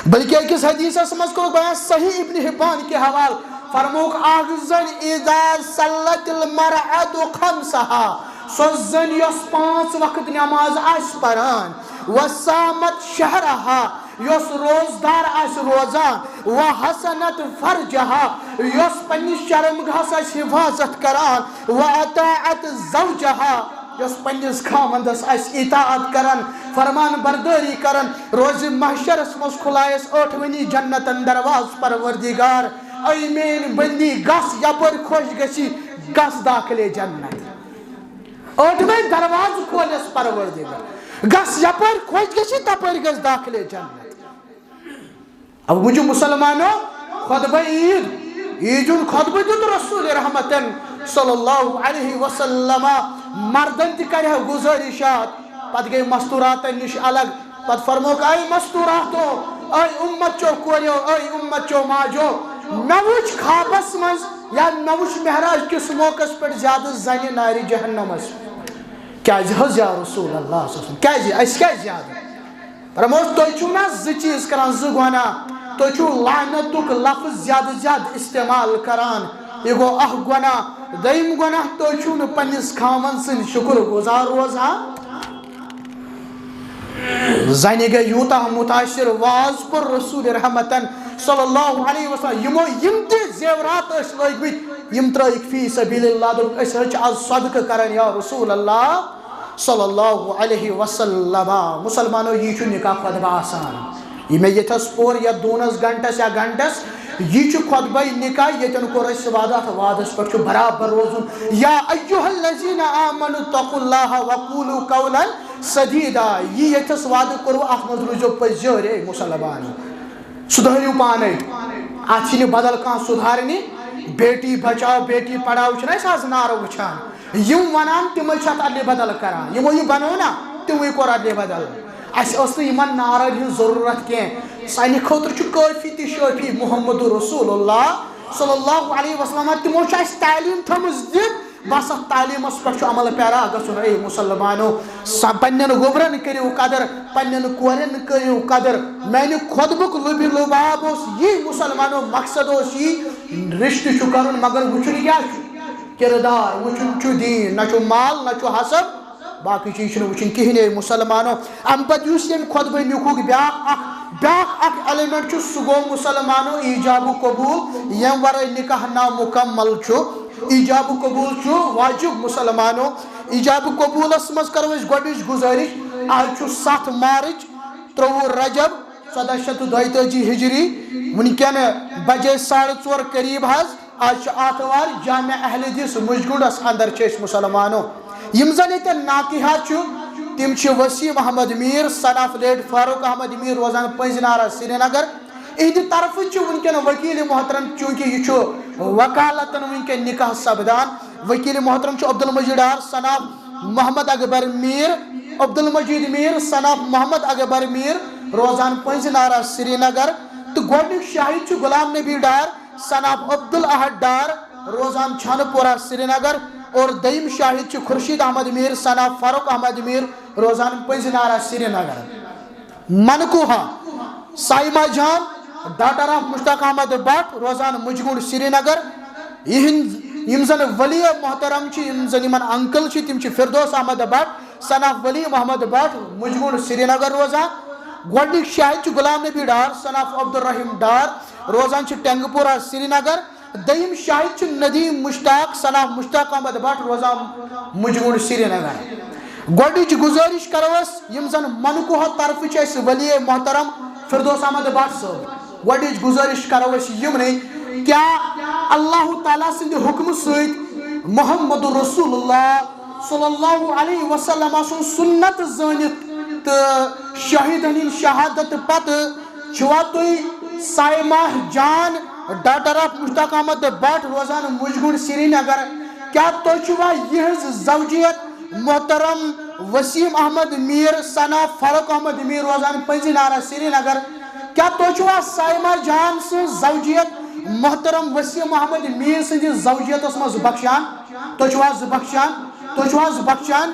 بلکہ أکِس حدیثس منٛز کوٚرُکھ بیان صحیح ابن حبان کہِ حوالہٕ، فرمووُکھ، اکھ زٔنۍ، اذا صلت المرأة خمسها، سۄ زٔنۍ یۄس پانٛژھ وقت نماز آسہِ پران، وصامت شہرها، یۄس روزدار آسہِ روزان، وحصنت فرجها، یۄس پننِس شرمگاہس آسہِ حفاظت کران، واطاعت زوجها، یۄس پننِس خاوندس آسہِ اطاعت کران، فرمان بردٲری کران، روزِ محشرس منٛز کھُلایس ٲٹھوٕنی جنتن درواز پروردگار۔ اے میٲنۍ بندی، گژھ یپٲرۍ خۄش گژھی، گژھ داخلے جنت۔ ٲٹھوے دروازٕ کھولٮ۪س پروردگار۔ گژھ یپٲرۍ خۄش گژھی، تپٲرۍ گژھ داخلے جنت۔ اب وٕچھِو مسلمانو، خطبہ عید، عید ہُنٛد خطبہٕ دیُت رسول رحمتن صلی اللہ علیہ وسلم۔ مردن تہِ کرِ ہا گزٲرِشات، پتہٕ گٔے مستوراتن نِش الگ۔ پتہٕ فرموکھ، اے مستوراتو، اے امت چو کوریو، اے امت چو ماجو، مےٚ وٕچھ خوابس منٛز یا مےٚ وٕچھ معراج کِس موقعس پٮ۪ٹھ زیادٕ زنہِ نارِ جہنمس۔ کیازِ حظ یا رسول اللہ صلی اللہ علیہ وسلم؟ کیازِ؟ اسہِ کیازِ زیادٕ؟ فرموس، تُہۍ چھِو نا زٕ چیٖز کران، زٕ گۄناہ۔ تُہۍ چھِو لعنتُک لفظ زیادٕ زیادٕ استعمال کران، یہِ گوٚو اکھ گۄناہ۔ دوٚیِم گۄناہ، تُہۍ چھِو نہٕ پننِس خاوند سٕنٛدۍ شُکر گُزار روزان۔ زنہِ گٔے یوٗتاہ متاثر، واز پوٚر رسول رحمتن صلی اللہ علیہ وسلم۔ یِمو یِم تہِ زیورات ٲسۍ لٲگمٕتۍ، یِم ترٲیِکھ فی سبیل اللہ، دوٚپُکھ، أسۍ حظ چھِ آز صدقہٕ کران یا رسول اللہ صلی اللہ علیہ وسلم۔ مسلمانو، یی چھُ نکاح خطبہ آسان۔ یہِ مےٚ ییٚتھس پوٚر یتھ دوٗنس گھنٹس یا گھنٹس، یہِ چھُ خطبہ نکاح، ییٚتٮ۪ن کوٚر اَسہِ وعدٕ، اتھ وعدس پٮ۪ٹھ چھُ برابر روزُن۔ یا ایھا الذین آمنوا اتقوا اللہ وقولوا قولا سدیدا، یہِ ییٚتھس وعدٕ کوٚروٕ، اتھ منٛز روٗزِو پٔزۍ یٲرۍ، اے مسلمانو۔ سُدھٲرِو پانے، اتھ چھِنہٕ بدل کانٛہہ سُدھارنہِ۔ بیٹی بچاؤ بیٹی پڑھاؤ چھِنہٕ أسۍ آز نعرٕ وٕچھان۔ یِم ونان تِمے چھِ اتھ ادلہِ بدل کران۔ یِمو یہِ بنوو نا، تِموٕے کوٚر ادلہِ بدل۔ اسہِ ٲس نہٕ یِمن نعرن ہٕنٛز ضروٗرت کینٛہہ۔ سانہِ خٲطرٕ چھُ کٲفی تہٕ شٲفی محمد رسول اللہ صلی اللہ علیہ وسلم۔ تِمو چھِ اسہِ تعلیٖم تھٲومٕژ دِتھ، بس اتھ تعلیٖمس پٮ۪ٹھ چھُ عمل پیرا گژھُن۔ اے مسلمانو، سا-، پننٮ۪ن گوٚبرن کٔرِو قدر، پننٮ۪ن کورٮ۪ن کٔرِو قدر۔ میانہِ خطبُک لُبہِ لُباب اوس یی مسلمانو، مقصد اوس یی، رشتہٕ چھُ کرُن، مگر وٕچھُن کیٛاہ چھُ؟ کردار وٕچھُن چھُ دیٖن، نہ چھُ مال، نہ چھُ حسب، باقٕے چیٖز چھِنہٕ وٕچھِنۍ کِہیٖنۍ۔ اے مسلمانو، اَمہِ پَتہٕ یُس ییٚمہِ خطبہٕ نیُکھُک بیٛاکھ اکھ، بیٛاکھ اکھ element چھُ، سُہ گوٚو مسلمانو ایجاب و قبول، ییٚمہِ ورٲے نکاح نامکمل چھُ۔ ایجاب و قبول چھُ واجب مسلمانو۔ ایجاب و قبولس منٛز کرو أسۍ گۄڈٕنِچ گُزٲرِش، آز چھُ ستھ مارچ، ترٛۆوُہ رجب، ژۄداہ شیٚتھ تہٕ دۄیتٲجی ہجری، وٕنکٮ۪ن بجے ساڑٕ ژور قریب حظ۔ آز چھُ آتھوار، جامع اہل حدیث مُجگُنڈس اندر چھِ أسۍ مسلمانو۔ یِم زن ییٚتٮ۪ن ناکحہ چھِ، تِم چھِ Wasim Ahmad Mir, son of late Farooq Ahmad Mir, روزان پنزنارا سرینگر۔ اِہنٛدِ طرفہٕ چھِ وٕنکٮ۪ن وکیل محترم، چوٗنٛکہِ یہِ چھُ وکالتن وٕنکٮ۪ن نکاح سپدان، وکیل محترم چھُ Abdul Majeed Dar, son of Mohammad Akbar Mir, Abdul Majeed Mir, son of Mohammad Akbar Mir, روزان پنزنارا سرینگر۔ تہٕ گۄڈٕنیُک شاہد چھُ غلام نبی ڈار، son of عبدالاحد ڈار، روزان چھانہٕ پورہ سرینگر۔ اور دوٚیِم شاہد چھُ خورشید احمد میر، son of فاروق احمد میر، روزان پنزنارا، سرینگر۔ منکوہا، سائمہ جان، daughter of مشتاق احمد بٹ، روزان مجگنڈ، سرینگر۔ یِہِنٛد، یِم زن ولی محترم چھِ، یِم زن یِمن uncle چھِ، تِم چھِ فردوس احمد بٹ، son of ولی محمد بٹ، مجگنڈ، سرینگر روزان۔ گۄڈٕنیُک شاہد چھُ غلام نبی ڈار، son of عبدالرحیم ڈار، روزان چھِ ٹنگپورہ، سرینگر۔ دوٚیِم شاہد چھُ ندیم مشتاق، son of مشتاق احمد بٹ، روزان مجگنڈ، سرینگر۔ گۄڈٕنِچ گُزٲرِش کرو أسۍ، یِم زن منکوہا طرفہٕ چھِ اَسہِ ولی محترم فردوس احمد بٹ صٲب، گۄڈٕنِچ گُزٲرِش کرو أسۍ یِمنٕے، کیٛاہ اللہ تعالیٰ سٕنٛدِ حُکمہٕ سۭتۍ محمد رسول اللہ صلی اللہ علیہ وسلم سُنٛد سُنت زٲنِتھ تہٕ شاہدن ہٕنٛدِ شہادت پتہٕ چھِوا تُہۍ سائمہ جان، daughter of مشتاق احمد بٹ، روزان مجگنڈ، سرینگر، کیٛاہ تُہۍ چھِوا یِہٕنٛز زوجیت محترم وسیم احمد میر، son of فاروق احمد میر، روزان پنزنارا، سرینگر، کیٛاہ تُہۍ چھِوا سائمہ جان سٕنٛز زوجیت محترم وسیم احمد میر سٕنٛدِس زوجیتس منٛز بخشان؟ تُہۍ چھِوا زٕ بخشان؟ تُہۍ چھِوا زٕ بخشان؟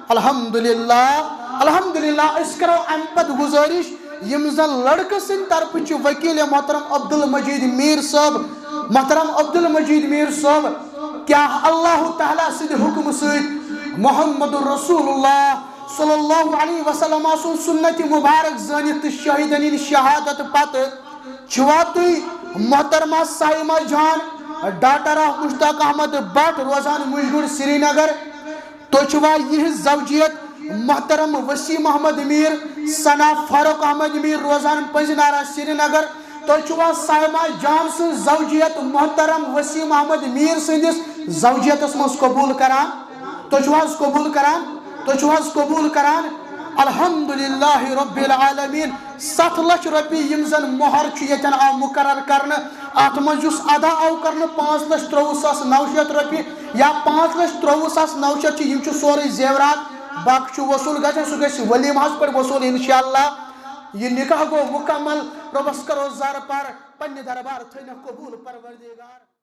الحمدللہ، الحمدللہ۔ أسۍ کرو اَمہِ پتہٕ گُزٲرِش، یِم زن لڑکہٕ سٕنٛدِ طرفہٕ چھِ وکیل محترم عبدالمجید میر صٲب، محترم عبدالمجید میر صٲب، کیٛاہ اللہ تعالیٰ سٕنٛدِ حُکمہٕ سۭتۍ محمد رسول اللہ صلی اللہ علیہ وسلم سُنٛد سُنت مبارک زٲنِتھ تہٕ شاہدن ہٕنٛدِ شہادت پتہٕ چھِوا تُہۍ محترمہ سائمہ جان، daughter of مشتاق احمد بٹ، روزان مجگنڈ، سرینگر، تُہۍ چھِوا یِہٕنٛز زوجیت محترم وسیم احمد میر، son of فاروق احمد میر، روزان پنزنارا، سرینگر، تُہۍ چھِوا سائمہ جان سٕنٛز زوجیت محترم وسیم احمد میر سٕنٛدِس زوجیتس منٛز قبول کران؟ تُہۍ چھِو حظ قبول کران؟ تُہۍ چھِو حظ قبول کران؟ الحمدللہ رب العالمین۔ ستھ لچھ رۄپیہِ یِم زن مۄہر چھُ ییٚتٮ۪ن آو مُقرر کرنہٕ، اتھ منٛز یُس ادا آو کرنہٕ پانٛژھ لچھ ترٛۆوُہ ساس نو شیٚتھ رۄپیہِ یا پانٛژھ لچھ ترٛۆوُہ ساس نو شیٚتھ چھِ، یِم چھِ سورُے زیورات، باقٕے چھُ وصوٗل گژھان، سُہ گژھِ ولیمہس پٮ۪ٹھ وصوٗل انشاءاللہ۔ یہِ نکاح گوٚو مکمل، رۄبس کرو زارٕ پار، پننہِ دربار تھٲینکھ قبول پروردگار۔